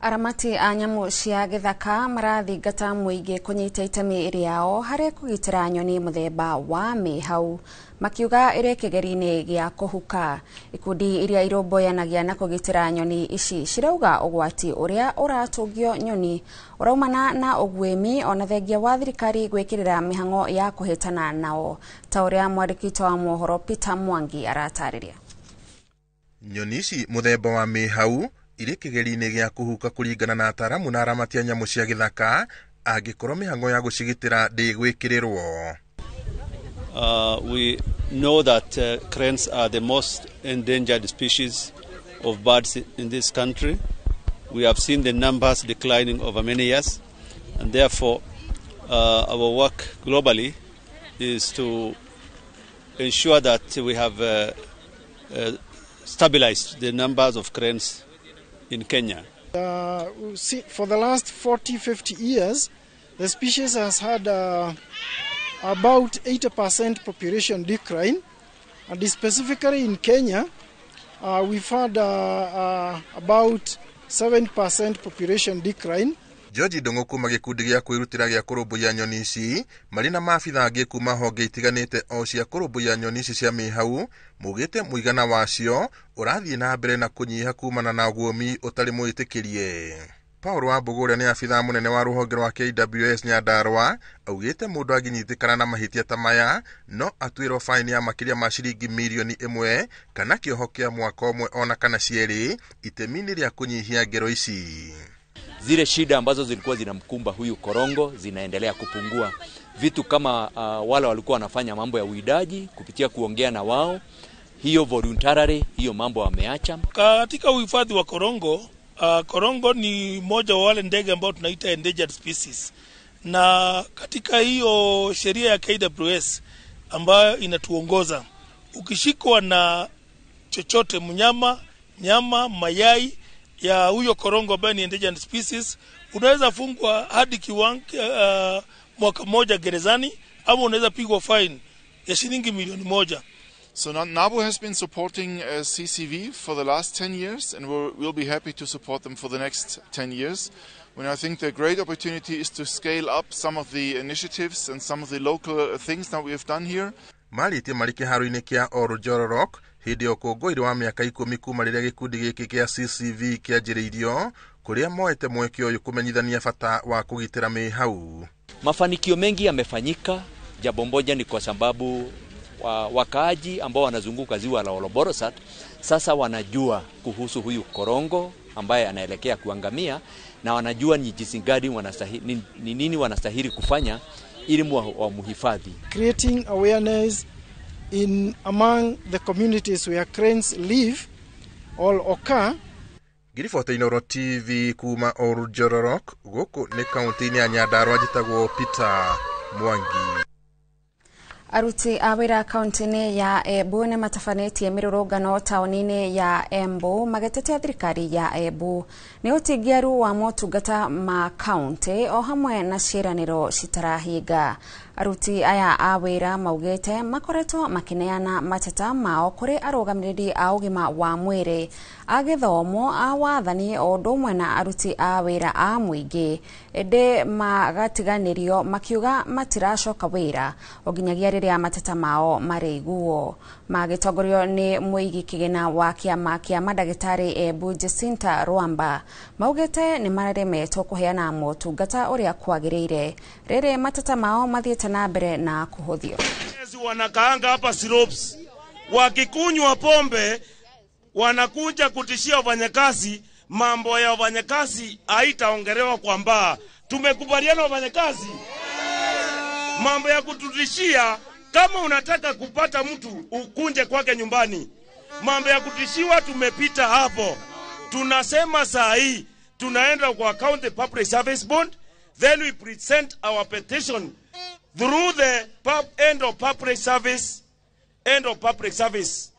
Aramati a nyamũ cia gĩthaka marathingata mũingĩ kũnyita itemi rĩao harĩ kũgitĩra nyoni mũthemba wa mĩhau makiuga ĩrĩ kĩgeri-inĩ gĩa kũhuka. Ikundi iria irũmbũyanagia na kũgitĩra nyoni ici cirauga ũgwati ũrĩa ũratũngio nyoni ũraumana na ũguĩmi ona thengia wa thirikari gwĩkĩrĩra mĩhang'o ya kũhĩtana nao, ta ũrĩa mwandĩki witũ wa mohoro Peter Mwangi aratarĩria. Nyoni ici mũthemba wa mĩhau irĩ kĩgeri-inĩ gĩa kũhuka kũringana na ataramu na aramati a nyamũ cia gĩthaka angĩkorwo mĩhang'o ya gũcigitĩra ndĩgwĩkĩrĩrwo. We know that cranes are the most endangered species of birds in this country. We have seen the numbers declining over many years, and therefore our work globally is to ensure that we have stabilized the numbers of cranes in Kenya. See, for the last 40, 50 years, the species has had about 80% population decline, and specifically in Kenya, we've had about 7% population decline. George Ndung'u kuma gĩkundi gĩa kwĩrutĩra gĩa kũrũmbũiya nyoni ici marĩ na maabitha angĩ kuma honge itiganĩte o cia kũrũmbũiya nyoni ici cia mĩhau maugĩte mũigana wacio ũrathiĩ na mbere na kũnyiha kumana na ũguũmi ũtarĩ mwĩtĩkĩrie. Paul Wambugu ũrĩa nĩ abithaa mũnene wa rũhonge rwa KWS Nyandarua augĩte mũndũ angĩnyitĩkana na mahĩtia ta maya no atuĩrwo faini ya makĩria ma ciringi mirioni 1 kana kĩoho kĩa mwaka ũmwe ona kana cierĩ itemi-inĩ rĩa kũnyihia ngero ici. Zile shida ambazo zilikuwa zinamkumba huyu korongo zinaendelea kupungua. Vitu kama wale walikuwa wanafanya mambo ya uidaji kupitia kuongea na wao Hiyo voluntarily, hiyo mambo wameacha. Katika uhifadhi wa korongo, korongo ni mmoja wa wale ndege ambao tunaita endangered species, na katika hiyo sheria ya KWS ambayo inatuongoza, ukishikwa na chochote, mnyama, nyama, mayai ya huyo korongo ambaye ni endangered species, unaweza fungwa hadi kiwango mwaka mmoja gerezani, ama unaweza pigwa fine ya shilingi 1,000,000. So NABU has been supporting CCV for the last 10 years, and we'll be happy to support them for the next 10 years. When I think the great opportunity is to scale up some of the initiatives and some of the local things that we have done here. Marĩtie marĩ kĩharo-inĩ kĩa Oljororok hĩndĩ ya ũkũngũĩri wa mĩaka 10 kuma rĩrĩa gĩkundi gĩkĩ kĩa CCV kĩanjĩrĩirio, kũrĩa moete mweke ũyũ kũmenyithania bata wa kũgitĩra mĩhau. Mafanikio mengi yamefanyika. Jambo moja ni kwa sababu wakaaji ambao wanazunguka ziwa la Olborosat sasa wanajua kuhusu huyu korongo ambaye anaelekea kuangamia, na wanajua ni jinsi gani wanastahili, ni nini wanastahili kufanya ili wamhifadhi. Creating awareness in among the communities where cranes live or occur. Ngiribota Inooro TV kuma Oljororok, gũkũ nĩ kaunti-inĩ ya Nyandarua, njĩtagwo Peter Mwangi. Aruti a wĩra kaunti-inĩ ya Embu nĩ matabanĩtie mĩrũrũngano taũni-inĩ ya Embu magĩtetea thirikari ya Embu nĩ ũtingiaru wa motungata ma kaunti o hamwe na ciĩranĩro citarahinga. Aruti aya a wĩra maugĩte makoretwo makĩneana mateta mao kũrĩ arũgamĩrĩri a ũgima wa mwĩrĩ, a gĩthomo, a wathani o ũndũ ũmwe na aruti a wĩra a mũingĩ, ĩndĩ magatiganĩrio makiuga matiracoka wĩra o nginyagia rĩrĩa mateta mao marĩiguo. Magĩtongorio nĩ mũigi kĩgĩna wa kĩama kĩa mandagĩtarĩ Embu Jacinta Rwamba, maugĩte nĩ maremetwo kũheana motungata ũrĩa kwagĩrĩire rĩrĩ mateta mao mathiĩte na mbere na kũhũthio. Wanakaanga hapa sirops, wakikunywa pombe wanakuja kutishia wafanyakazi. Mambo ya wafanyakazi haitaongelewa kwa mbaa. Tumekubaliana wafanyakazi, mambo ya kututishia, kama unataka kupata mtu ukunje kwake nyumbani. Mambo ya kutishiwa tumepita hapo. Tunasema saa hii tunaenda kwa County Public Service Board, then we present our petition through the end of public service, end of public service,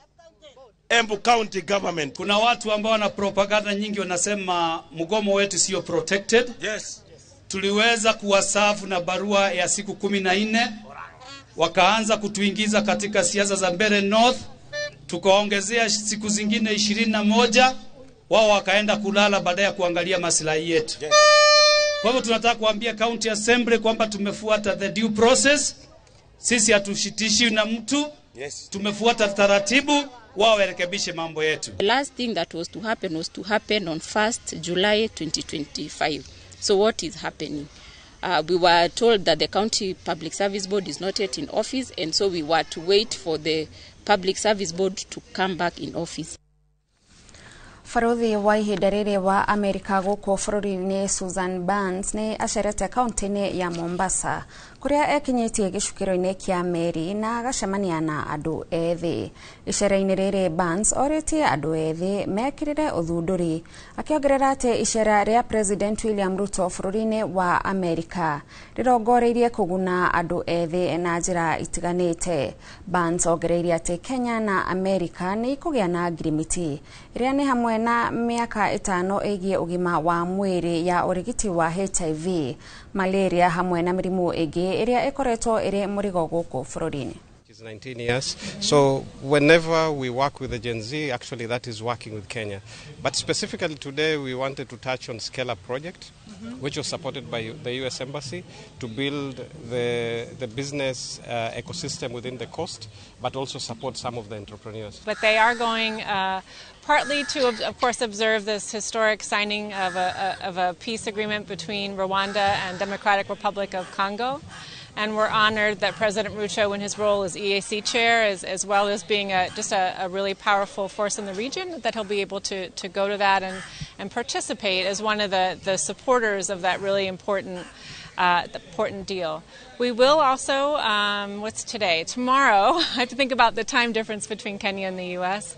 Embu County Government. Kuna watu ambao wana propaganda nyingi wanasema mgomo wetu sio protected. Yes. Tuliweza kuwasafu na barua ya siku 14, wakaanza kutuingiza katika siasa za Mbeere North, tukaongezea siku zingine 21, wao wakaenda kulala baada ya kuangalia maslahi yetu. Yes. Kwa hivyo tunataka kuambia County Assembly kwamba tumefuata the due process. Sisi hatushitishi na mtu. Yes. Tumefuata taratibu, wao warekebishe mambo yetu. The last thing that was to happen was to happen on 1st July 2025. So what is happening? We were told that the County Public Service Board is not yet in office, and so we were to wait for the Public Service Board to come back in office. Barothi wa ihinda rĩrĩ wa Amerika gũkũ bũrũri-inĩ Susan Burns nĩ acerete kaunti-inĩ ya Mombasa kũrĩa ekinyĩtie gĩcukĩro-inĩ kĩa meri na agacemania na andũ ethĩ. Icera-inĩ rĩrĩ Burns orĩtie andũ ethĩ mekĩrĩre ũthundũri, akĩongerera atĩ icera rĩa President William Ruto bũrũri-inĩ wa Amerika rĩrongoreirie kũguna andũ ethĩ na njĩra itiganĩte. Burns ongereire atĩ Kenya na Amerika nĩ ikũgĩa na ngirimiti ĩrĩa nĩ hamwe na mĩaka 5 ĩgiĩ ũgima wa mwĩrĩ ya ũrigiti wa HIV, malaria hamwe na mĩrimũ ĩngĩ ĩrĩa ĩkoretwo ĩrĩ mũrigo gũkũ bũrũri-inĩ. 19 years. So whenever we work with the Gen Z, actually that is working with Kenya. But specifically today we wanted to touch on Scale Up project, which was supported by the US Embassy to build the business ecosystem within the coast, but also support some of the entrepreneurs. But they are going partly to, of course, observe this historic signing of a peace agreement between Rwanda and Democratic Republic of Congo. And we're honored that President Ruto, in his role as EAC chair, as well as being just a really powerful force in the region, that he'll be able to go to that and participate as one of the supporters of that really important important deal. We will also, what's today? Tomorrow, I have to think about the time difference between Kenya and the U.S.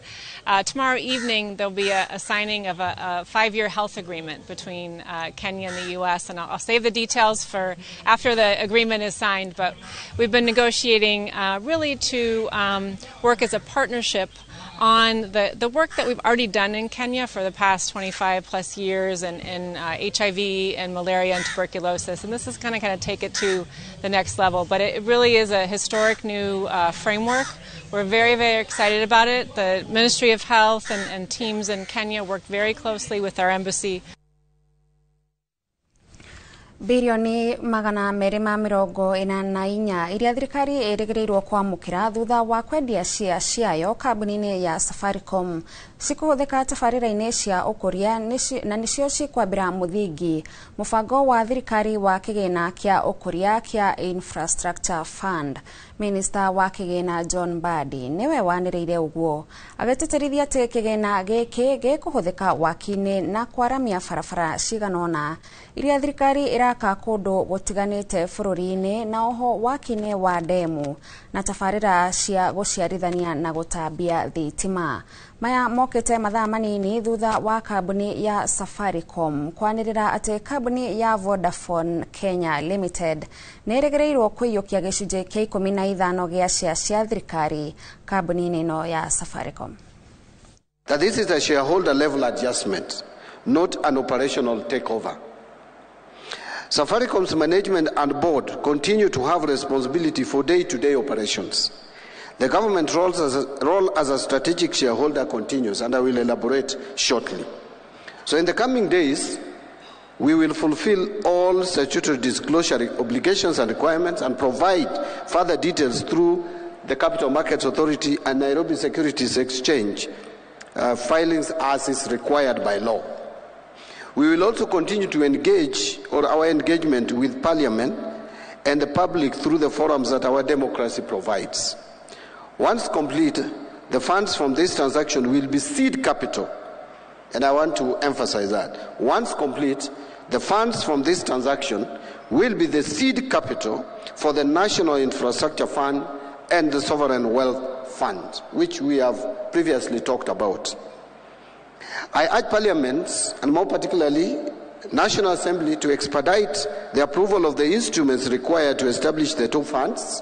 Tomorrow evening, there'll be a signing of a 5-year health agreement between Kenya and the U.S., and I'll save the details for after the agreement is signed, but we've been negotiating really to work as a partnership on the work that we've already done in Kenya for the past 25 plus years in HIV and malaria and tuberculosis. And this is going to kind of take it to the next level. But it really is a historic new framework. We're very, very excited about it. The Ministry of Health and teams in Kenya work very closely with our embassy. Birioni 244 iria thirikari ĩrĩgĩrĩirwo kwamũkĩra thutha wa kwendia share ciayo kambuni-inĩ ya Safaricom cikũhũthĩka tabarĩra-inĩ cia ũkũria na nĩcio cikwambĩra mũthingi mũbango wa thirikari wa kĩgĩna kĩa ũkũria kĩa Infrastructure Fund. Minista wa kĩgĩna John Mbadi nĩwe wanĩrĩire ũguo agĩtĩtĩrithia atĩ kĩgĩna gĩkĩ gĩkũhũthĩka waki-inĩ na kwaramia barabara cigana ũna iria thirikari ĩraka kũndũ gũtiganĩte bũrũri-inĩ na oho waki-inĩ wa ndemu na tabarĩra cia gũciarithania na gũtambia thitima. Maya mokĩte mathaa manini thutha wa kambuni ya Safaricom kwanĩrĩra atĩ kambuni ya Vodafone Kenya Limited nĩ ĩrĩgĩrĩirwo kũiyũkia gĩcunjĩ kĩa 15 gĩa share cia thirikari kambuni-inĩ ĩno ya Safaricom. That this is a shareholder level adjustment, not an operational takeover. Safaricom's management and board continue to have responsibility for day-to-day operations. The government role as a strategic shareholder continues, and I will elaborate shortly. So in the coming days, we will fulfill all statutory disclosure obligations and requirements and provide further details through the Capital Markets Authority and Nairobi Securities Exchange filings as is required by law. We will also continue to engage, or our engagement with Parliament and the public through the forums that our democracy provides. Once complete, the funds from this transaction will be seed capital. And I want to emphasize that. Once complete, the funds from this transaction will be the seed capital for the National Infrastructure Fund and the Sovereign Wealth Fund, which we have previously talked about. I urge Parliament, and more particularly National Assembly, to expedite the approval of the instruments required to establish the two funds.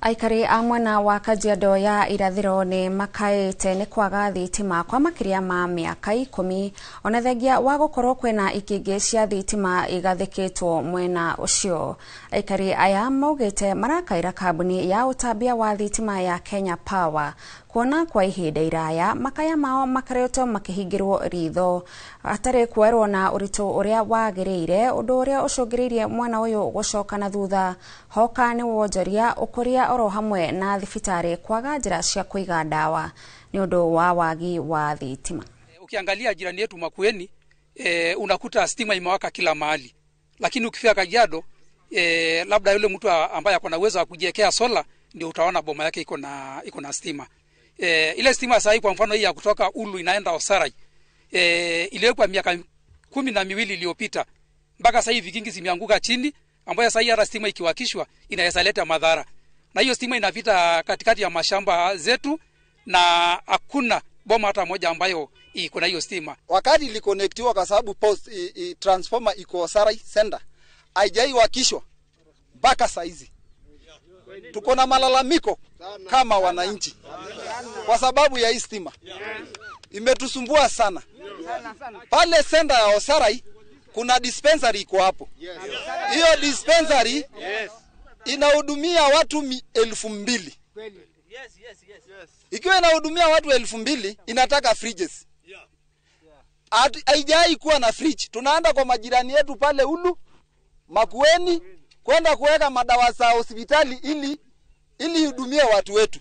Aikari a mwena wa Kajiado ya irathiro nĩ makaĩte nĩ kwaga thitima kwa makĩria ma mĩaka 10 ona thengia wa gũkorwo kwĩna ikĩngĩ cia thitima igathĩkĩtwo mwena ũcio. Aikari aya maugĩte marakaĩra kambuni ya ũtambia wa thitima ya Kenya Power kuona kwa ihinda iraya makaya mao makoretwo makĩhingĩrwo ritho hatarĩ kuoerwo na ũritũ ũrĩa wagĩrĩire, ũndũ ũrĩa ũcũngĩrĩirie mwena ũyũ gũcoka na thutha hoka nĩ wonjoria ũkũria oro hamwe na thibitarĩ kwaga njĩra cia kũiga ndawa nĩ ũndũ wa wagi wa thitima. Ukiangalia jirani yetu Makueni, unakuta stima imewaka kila mahali, lakini ukifika Kajiado, labda yule mtu ambaye ako na uwezo wa kujiwekea sola ndio utaona boma yake iko na stima. Ile stima sasa kwa mfano hii ya kutoka Ulu inaenda Osarai, iliwekwa miaka 12 iliyopita, mpaka sasa hivi vikingi zimeanguka chini, ambayo sasa hata stima ikiwakishwa inaweza leta madhara. Na hiyo stima inapita katikati ya mashamba zetu na hakuna boma hata moja ambayo iko na hiyo stima. Wakati ilikonektiwa kwa sababu post transformer iko Osarai sender haijaiwakishwa mpaka saa hizi. Tuko na malalamiko kama wananchi kwa sababu ya hii stima imetusumbua sana. Pale senda ya Osarai kuna dispensary iko hapo. Hiyo dispensary inahudumia watu 2000. Ikiwa inahudumia watu 2000, inataka fridges. Haijai kuwa na fridge. Tunaenda kwa majirani yetu pale Ulu, Makueni, kwenda kuweka madawa za hospitali ili hudumie watu wetu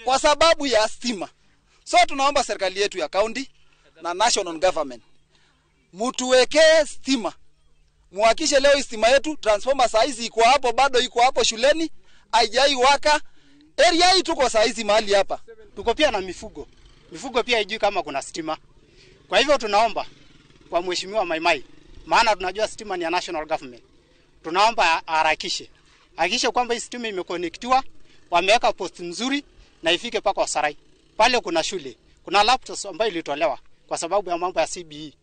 kwa sababu ya stima. So tunaomba serikali yetu ya county na national government mutuwekee stima. Muhakishe leo stima yetu, transformer saa hizi iko hapo, bado iko hapo shuleni, haijai waka. Area hii tuko saa hizi mahali hapa. Tuko pia na mifugo. Mifugo pia haijui kama kuna stima. Kwa hivyo tunaomba kwa Mheshimiwa Maimai, maana tunajua stima ni ya national government. Tunaomba harakishe, hakikishe kwamba hii stima imekonektiwa, wameweka post nzuri na ifike mpaka Wasarai. Pale kuna shule, kuna laptops ambayo ilitolewa kwa sababu ya mambo ya CBE,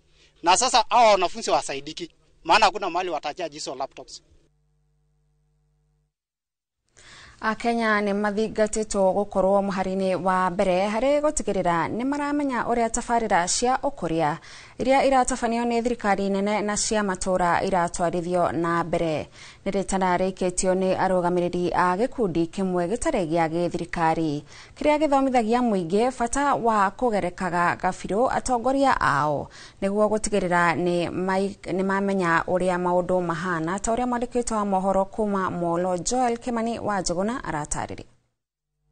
na sasa hawa wanafunzi wasaidiki, maana hakuna mahali watachaji hizo laptops. Akenya nĩ mathingatĩtwo gũkorwo mũhari-inĩ wa mbere harĩ gũtigĩrĩra nĩ maramenya ũrĩa tabarĩra cia ũkũria iria iratabanio nĩ thirikari nene na cia matũũra iratwarithio na mbere. Nĩ rĩtana rĩikĩtio nĩ arũgamĩrĩri a gĩkundi kĩmwe gĩtarĩ gĩa gĩthirikari kĩrĩa gĩthomithagia mũingĩ bata wa kũgerekaga gabirũ atongoria ao nĩguo gũtigĩrĩra nĩ mamenya ũrĩa maũndũ mahana, ta ũrĩa mwandĩki wa mohoro kuma Molo Joel Kimani wa Njũgũna aratarĩria.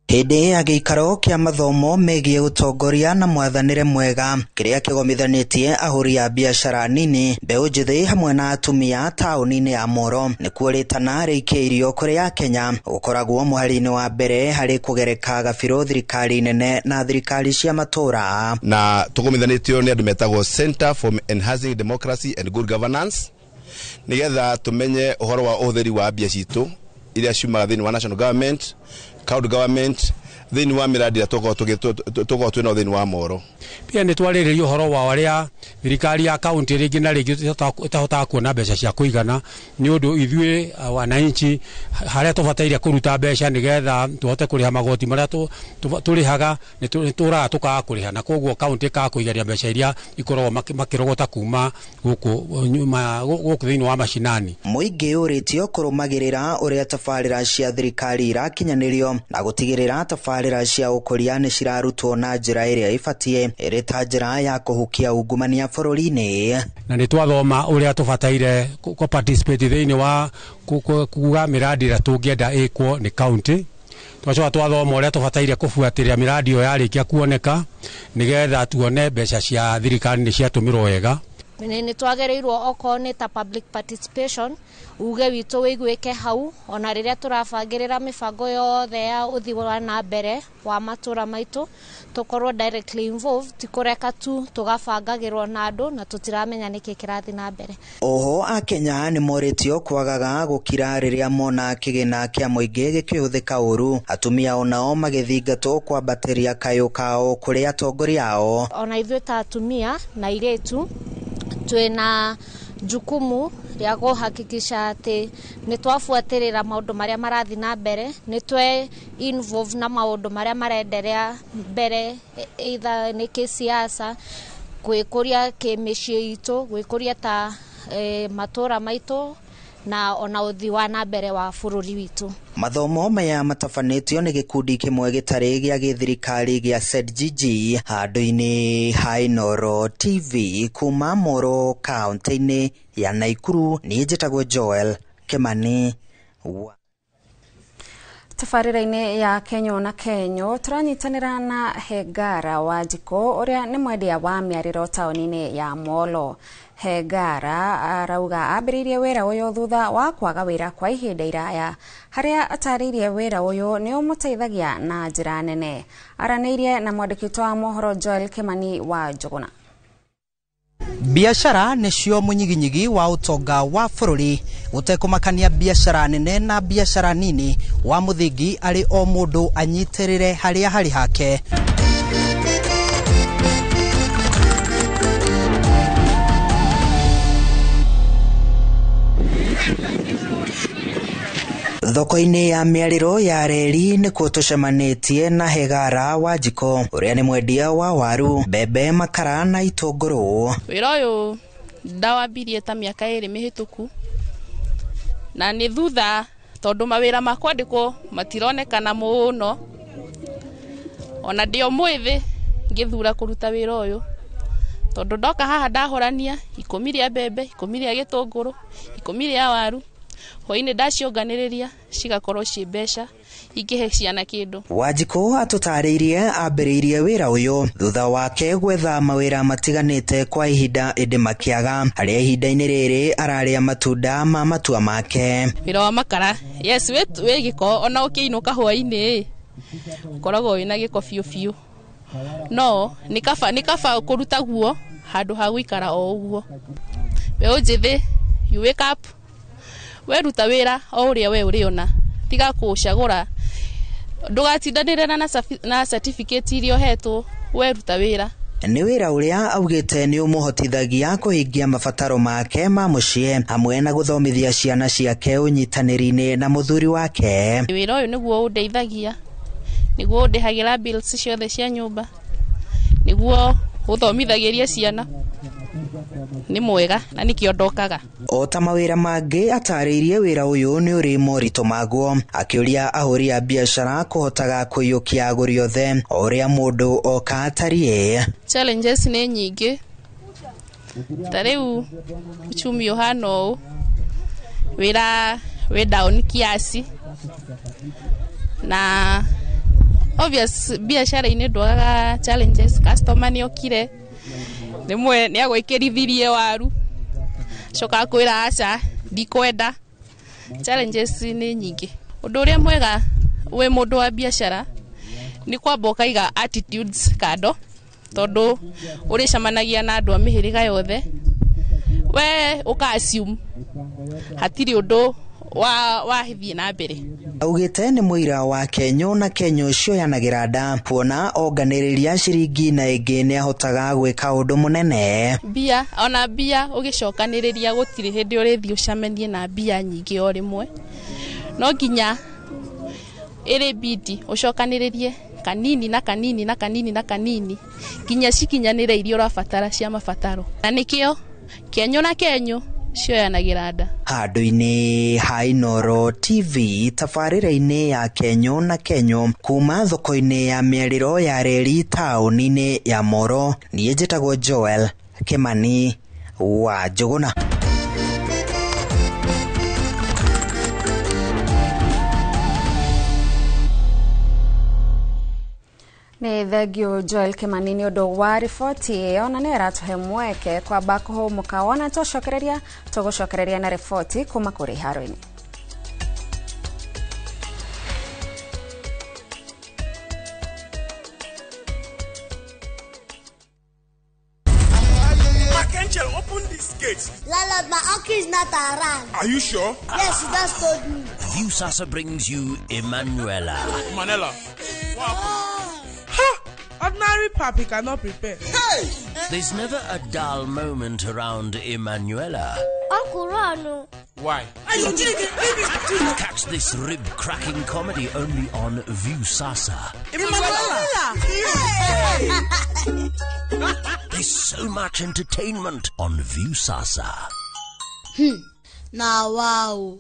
Hĩndĩ ya gĩikaro kĩa mathomo megiĩ ũtongoria na mwathanĩre mwega kĩrĩa kĩgomithanĩtie ahũri a biacara nini, mbeũ njĩthĩ hamwe na atumia taũni-inĩ ya Moro, nĩkuo rĩtana rĩikĩirio kũrĩ Akenya gũkoragwo mũhari-inĩ wa mbere harĩ kũgereka gabirũ thirikari nene na thirikari cia matũũra. Na tũgomithanĩtio nĩ andũ metagwo Center for Enhancing Democracy and Good Governance nĩgetha tũmenye ũhoro wa ũhũthĩri wa mbia citũ iria ciumaga thĩinĩ wa national government, county government, thĩinĩ wa mĩradi ĩrĩa tũkoragwo twĩnayo thĩinĩ wa Moro. Pia nĩ twarĩrĩria ũhoro wa ũrĩa thirikari ya kaunti rĩngĩ na rĩngĩ ĩtahotaga kuona mbeca cia kũigana, nĩ ũndũ ithuĩ wananchi harĩa tũbataire kũruta mbeca nĩgetha tũhote kũrĩha magoti marĩa tũrĩhaga nĩ tũraga tũkaga kũrĩha, na koguo kaunti ĩkaga kũigaria mbeca iria ikoragwo makĩrogota kuma gũkũ thĩinĩ wa macinani. Mũingĩ ũrĩtio kũrũmagĩrĩra ũrĩa tabarĩra cia thirikari irakinyanĩrio na gũtigĩrĩra tabarĩra cia ũkũria nĩ cirarutwo na njĩra ĩrĩa ĩbatiĩ ĩrĩ ta njĩra ya kũhukia ungumania bũrũri-inĩ. Na nĩ twathoma ũrĩa tũbataire kũ participate thĩinĩ wa kuga mĩradi ĩrĩa tũngĩenda ĩkwo nĩ kaunti. Twacoka twathoma ũrĩa tũbataire kũbuatĩrĩra mĩradi ĩyo yarĩkia kuoneka nĩgetha tuone mbeca cia thirikari nĩ ciatũmĩrwo wega. Nĩ twagĩrĩirwo okorwo nĩ ta public participation uge witũ wĩiguĩke hau, ona rĩrĩa tũrabangĩrĩra mĩbango yothe ya ũthii wa na mbere wa matũra maitũ tũkorwo directly involved, ti kũreka tu tũgabangagĩrwo na andũ na tũtiramenya nĩkĩ kĩrathiĩ na mbere. Oho Akenya nĩ morĩtio kwagaga gũkira rĩrĩa mona kĩgĩna kĩa mũingĩ gĩkĩhũthĩka ũru, atumia onao magĩthingatwo kwambatĩria kayũ kao kũrĩ atongoria ao. Ona ithuĩ ta atumia na airĩtu twĩna jukumu rĩa kũhakikisha atĩ nĩ twabuatĩrĩra maũndũ marĩa marathiĩ na mbere, nĩ twe involve na maũndũ marĩa marenderea mbere, either nĩ kĩsiasa, gwĩkũria kĩmĩciĩ itũ, gwĩkũria ta matũra maitũ na ona ũthii wa na mbere wa bũrũri witũ. Mathomo maya matabanĩtio nĩ gĩkundi kĩmwe gĩtarĩ gĩa gĩthirikari gĩa ZGG handũ-inĩ ha Inooro TV kuma Moro kaunti-inĩ ya Naikuru. Niĩ njĩtagwo Joel Kimani. Tabarĩra-inĩ ya Kenyo na Kenyo tũranyitanĩra na Hengara Wanjikũ ũrĩa nĩ mwendia wa mĩarĩro taũni-inĩ ya Molo. Hengara arauga ambĩrĩirie wĩra ũyũ thutha wa kwaga wĩra kwa ihinda iraya, harĩa atarĩirie wĩra ũyũ nĩ ũmũteithagia na njĩra nene. Aranĩirie na mwandĩki wa mohoro Joel Kimani wa Njũgũna. Biacara nĩcio mũnyiginyigi wa ũtonga wa bũrũri, gũtekũmakania biacara nene na biacara nini, wa mũthingi arĩ o mũndũ anyitĩrĩre harĩa harĩ hake. Thoko-inĩ ya mĩarĩro ya reri nĩkuo tũcemanĩtie na Hegara Wanjikũ ũrĩa nĩ mwendia wa waru, mbembe, makara na itũngũrũ. Wĩra ũyũ ndawambirie ta mĩaka 2 mĩhĩtũku, na nĩ thutha tondũ mawĩra ma kwandĩkwo matironekana mũno, ona ndĩ o mwĩthĩ ngĩthura kũruta wĩra ũyũ tondũ ndoka haha ndahũrania 10 rĩa mbembe, 10 rĩa gĩtũngũrũ, 10 rĩa waru, hwainĩ ndaciũnganĩrĩria cigakorwo ciĩ mbeca ingĩhe ciana kĩndũ. Wanjikũ atũtarĩirie ambĩrĩirie wĩra ũyũ thutha wake gwetha mawĩra matiganĩte kwa ihinda ĩndĩ makĩaga, harĩa ihinda-inĩ rĩrĩ ararĩa matunda ma matua make. Wĩra wa makara, yes, wĩ gĩko, ona ũkĩinũka hwainĩ ũkoragwo wĩna gĩko biũ biũ, no nĩ kaba kũruta guo handũ ha gũikara o ũguo. Mbeũ njĩthĩ, you wake up, weruta wĩra o ũrĩa we ũrĩona, tiga kũcagũra, ndũgatindanĩre na certificate iria ũhetwo, weruta wĩra. Nĩ wĩra ũrĩa augĩte nĩ ũmũhotithagia kũhingia mabataro make ma mũciĩ hamwe na gũthomithia ciana ciake ũnyitanĩri-inĩ na mũthuri wake. Wĩra ũyũ nĩguo ũndeithagia, nĩguo ũndĩhagĩra bills ciothe cia nyũmba, nĩguo ũthomithagĩria ciana, nĩ mwega na nĩkĩo ndokaga. O ta mawĩra mangĩ atarĩirie wĩra ũyũ nĩ ũrĩ moritũ maguo, akĩũria ahũri a biacara kũhotaga kũiyũkia agũri othe o ũrĩa mũndũ oka atariĩ. Challenges nĩ nyingĩ, ta rĩu uchumi ũhana ũũ, wĩra wĩ down kiasi, na obvious biacara-inĩ ndwagaga challenges. Customer nĩ okire rĩmwe nĩ agwĩkĩrithirie waru, coka akwĩra aca ndikwenda. Challenges nĩ nyingĩ. Ũndũ ũrĩa mwega wĩ mũndũ wa biacara nĩ kwamba ũkaiga attitudes kando, tondũ ũrĩcemanagia na andũ a mĩhĩrĩga yothe, we ũka assume hatirĩ ũndũ wahithie na mbere. Augĩte nĩ mũira wa Kenyũ na Kenyũ cioyanagĩra nda, kuona onganĩrĩria ciringi na ĩngĩ nĩ ahotaga gwĩka ũndũ mũnene. Mbia, ona mbia ũgĩcokanĩrĩria gũtirĩ hĩndĩ ũrĩthiĩ ũcemanie na mbia nyingĩ o rĩmwe, no nginya ĩrĩ bidi ũcokanĩrĩrie kanini na kanini na kanini na kanini nginya cikinyanĩre iria ũrabatara cia mabataro, na nĩkĩo Kenyũ na Kenyũ cioyanagĩra nda. Handũ-inĩ ha Inooro TV tabarĩra-inĩ ya Kenyũ na Kenyũ kuma thoko-inĩ ya mĩarĩro ya reri taũni-inĩ ya Moro, niĩ njĩtagwo Joel Kimani wa Njũgũna. Nĩ thengio Joel Kimani nĩ ũndũ wa riboti ĩyo, na nĩ ĩratũhe mweke kwamba kũhũmũka, wona tũcokereria tũgũcokereria na riboti kuma kũrĩ haro-inĩ. Angel, open this gate. Landlord, my uncle is not around. Are you sure? Yes, he just told me. Viusasa brings you Emanuela. Manela. What happened? Ha! Ordinary papi cannot prepare. Hey! There's never a dull moment around Emanuela. Uncle Ron. Why? Catch this rib-cracking comedy only on Viusasa. Emanuela! There's so much entertainment on Viusasa. Now, wow.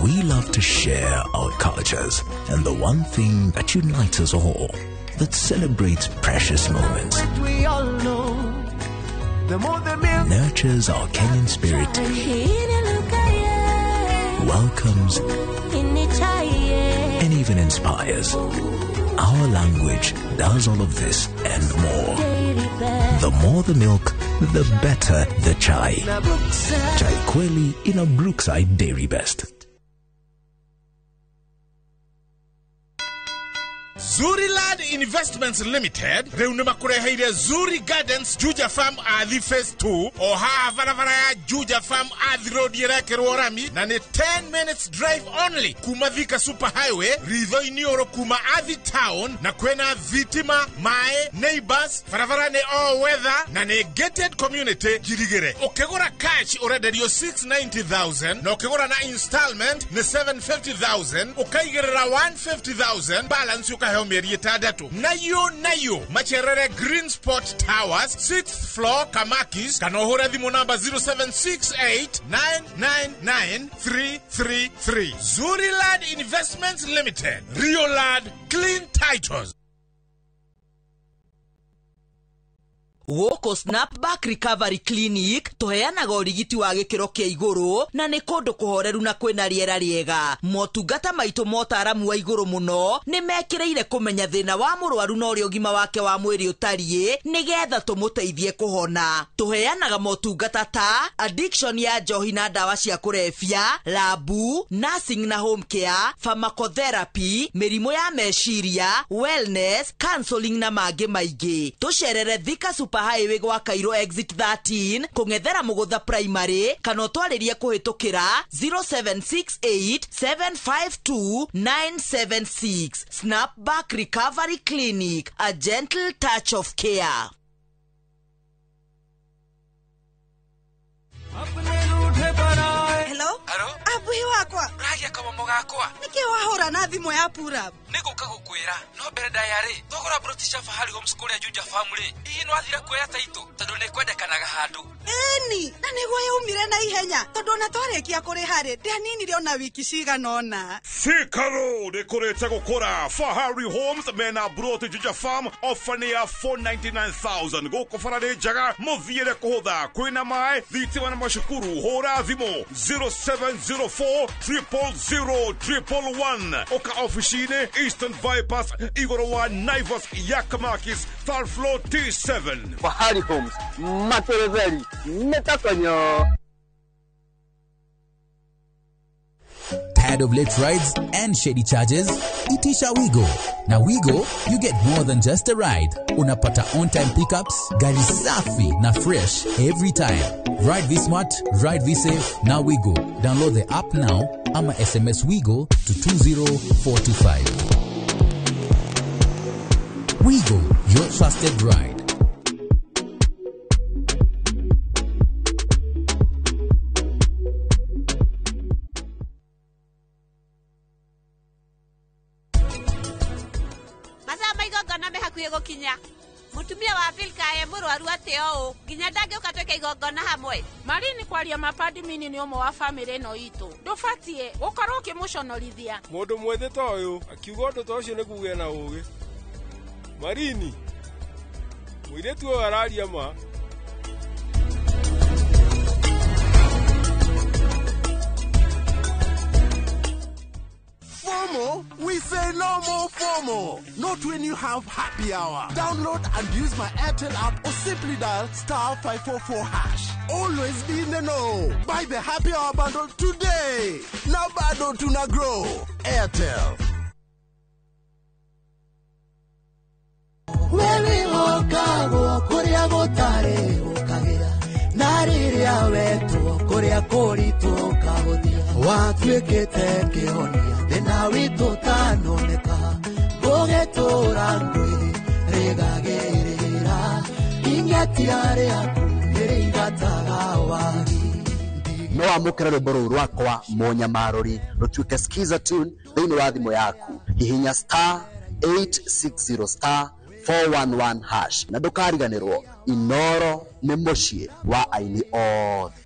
We love to share our cultures and the one thing that unites us all, that celebrates precious moments, we all know, the more the nurtures our Kenyan spirit, welcomes, and even inspires. Our language does all of this and more. The more the milk, the better the chai. Chai Kweli in a Brookside Dairy Best. Zuri Land Investments Limited rĩu nĩ makũreheire Zuri Gardens Juja Farm Athi Phase 2 o haha barabara ya Juja Farm Athi Road ĩrekĩrwo rami na nĩ 10 minutes drive only kuma Thika Super Highway ritho-inĩ ũrũ kuma Athi Town, na kwĩna thitima, maĩ, neighbors, barabara nĩ all weather na nĩ gated community njirigĩre. Ũkĩgũra cash ũrenderio 690,000 na ũkĩgũra na installment nĩ 750,000, ũkaigĩrĩra 150,000 balance ũkaheo mĩeri 6. Nayo macerere Green Spot Towers 6th floor Kamakis, kana ũhũre thimũ namba 0768999333. Zuri Land Investments Limited, Rio Land, clean titles. Gũkũ Snapback Recovery Clinic tũheanaga ũrigiti wa gĩkĩro kĩa igũrũ na nĩ kũndũ kũhoreru na kwĩna rĩera rĩega. Motungata maitũ motaramu wa igũrũ mũno nĩ mekĩrĩire kũmenya thĩna wa mũrwaru na ũrĩa ũgima wake wa mwĩrĩ ũtariĩ nĩgetha tũmũteithie kũhona. Tũheanaga motungata ta addiction ya njohi na ndawa cia kũrebia, labu, nursing na home care, pharmacotherapy, mĩrimũ ya meciria, wellness, counseling na mangĩ maingĩ. Tũcerere Thika Super Super Highway gwa Cairo exit 13 kũng'ethera Mũgũtha Primary kana ũtwarĩrie kũhĩtũkĩra 0768 752 976. Snapback Recovery Clinic, a gentle touch of care. Hello? Abuhi wakwa. Ragia kamomo gakwa. Nĩkĩ wahũra na thimũ ya purap? Nĩ gũka gũkwĩra no mbere ndaya rĩ thogora broti cia Fahari Homes kũrĩa Juja Farm rĩ hihi nĩwathire kuoya taitũ tondũ nĩ kwendekanaga handũ. Ĩni, na nĩguo yaumire na ihenya tondũ ona twarĩkia kũrĩha rĩ ndianinire ona wiki cigana ũna. Thika Road ĩkũrĩte gũkũra. Fahari Homes mena broti Juja Farm ofa nĩ ya 499,000 gũkũ bara nĩ njega mũthiĩre kũhũtha kwĩna maĩ thitima na macukuru. Hũra thimũ 0704 000 111 oka ofici-inĩ Eastern Bypass igũrũ wa Naivas Yakamakis third floor T7. Fahari Homes materetheri metakonyo. Tired of late rides and shady charges? Itisha Wigo. Na Wigo, you get more than just a ride. Unapata on-time pickups, gari safi na fresh every time. Ride V-Smart, ride V-Safe, na Wigo. Download the app now ama SMS Wigo to 20425. Wigo, your trusted ride. Gũkinya mutumia wa Vilka e mũrwaru atĩ o nginya ndangĩũka twĩke igongona hamwe. Marini kwaria mapadimini nĩ ũmwe wa bamĩrĩ ĩno itũ ndũbatiĩ gũkorwo ũkĩmũconorithia. Mũndũ mwĩthĩ ta ũyũ akiuga ũndũ ta ũcio nĩ kugĩa na ũgĩ. Marini mũirĩtu ũyũ araria ma. FOMO? We say no more FOMO. Not when you have happy hour. Download and use my Airtel app or simply dial *544#. Always be in the know. Buy the happy hour bundle today. Now bado tuna grow. Airtel. Watuĩkĩte kĩhonia thĩna witũ ũtanoneka ngũgĩtũra ngwĩrĩgagĩrĩra ing'etia rĩaku nĩrĩingataga wagi. No amũkĩre rwĩmbo rũu rwakwa Mũnyamarũri rũtuĩke skiza tune thĩinĩ wa thimũ yaku. Hihinya *860 *411# na ndũkariganĩrwo Inoro nĩ mũciĩ wa aini othe.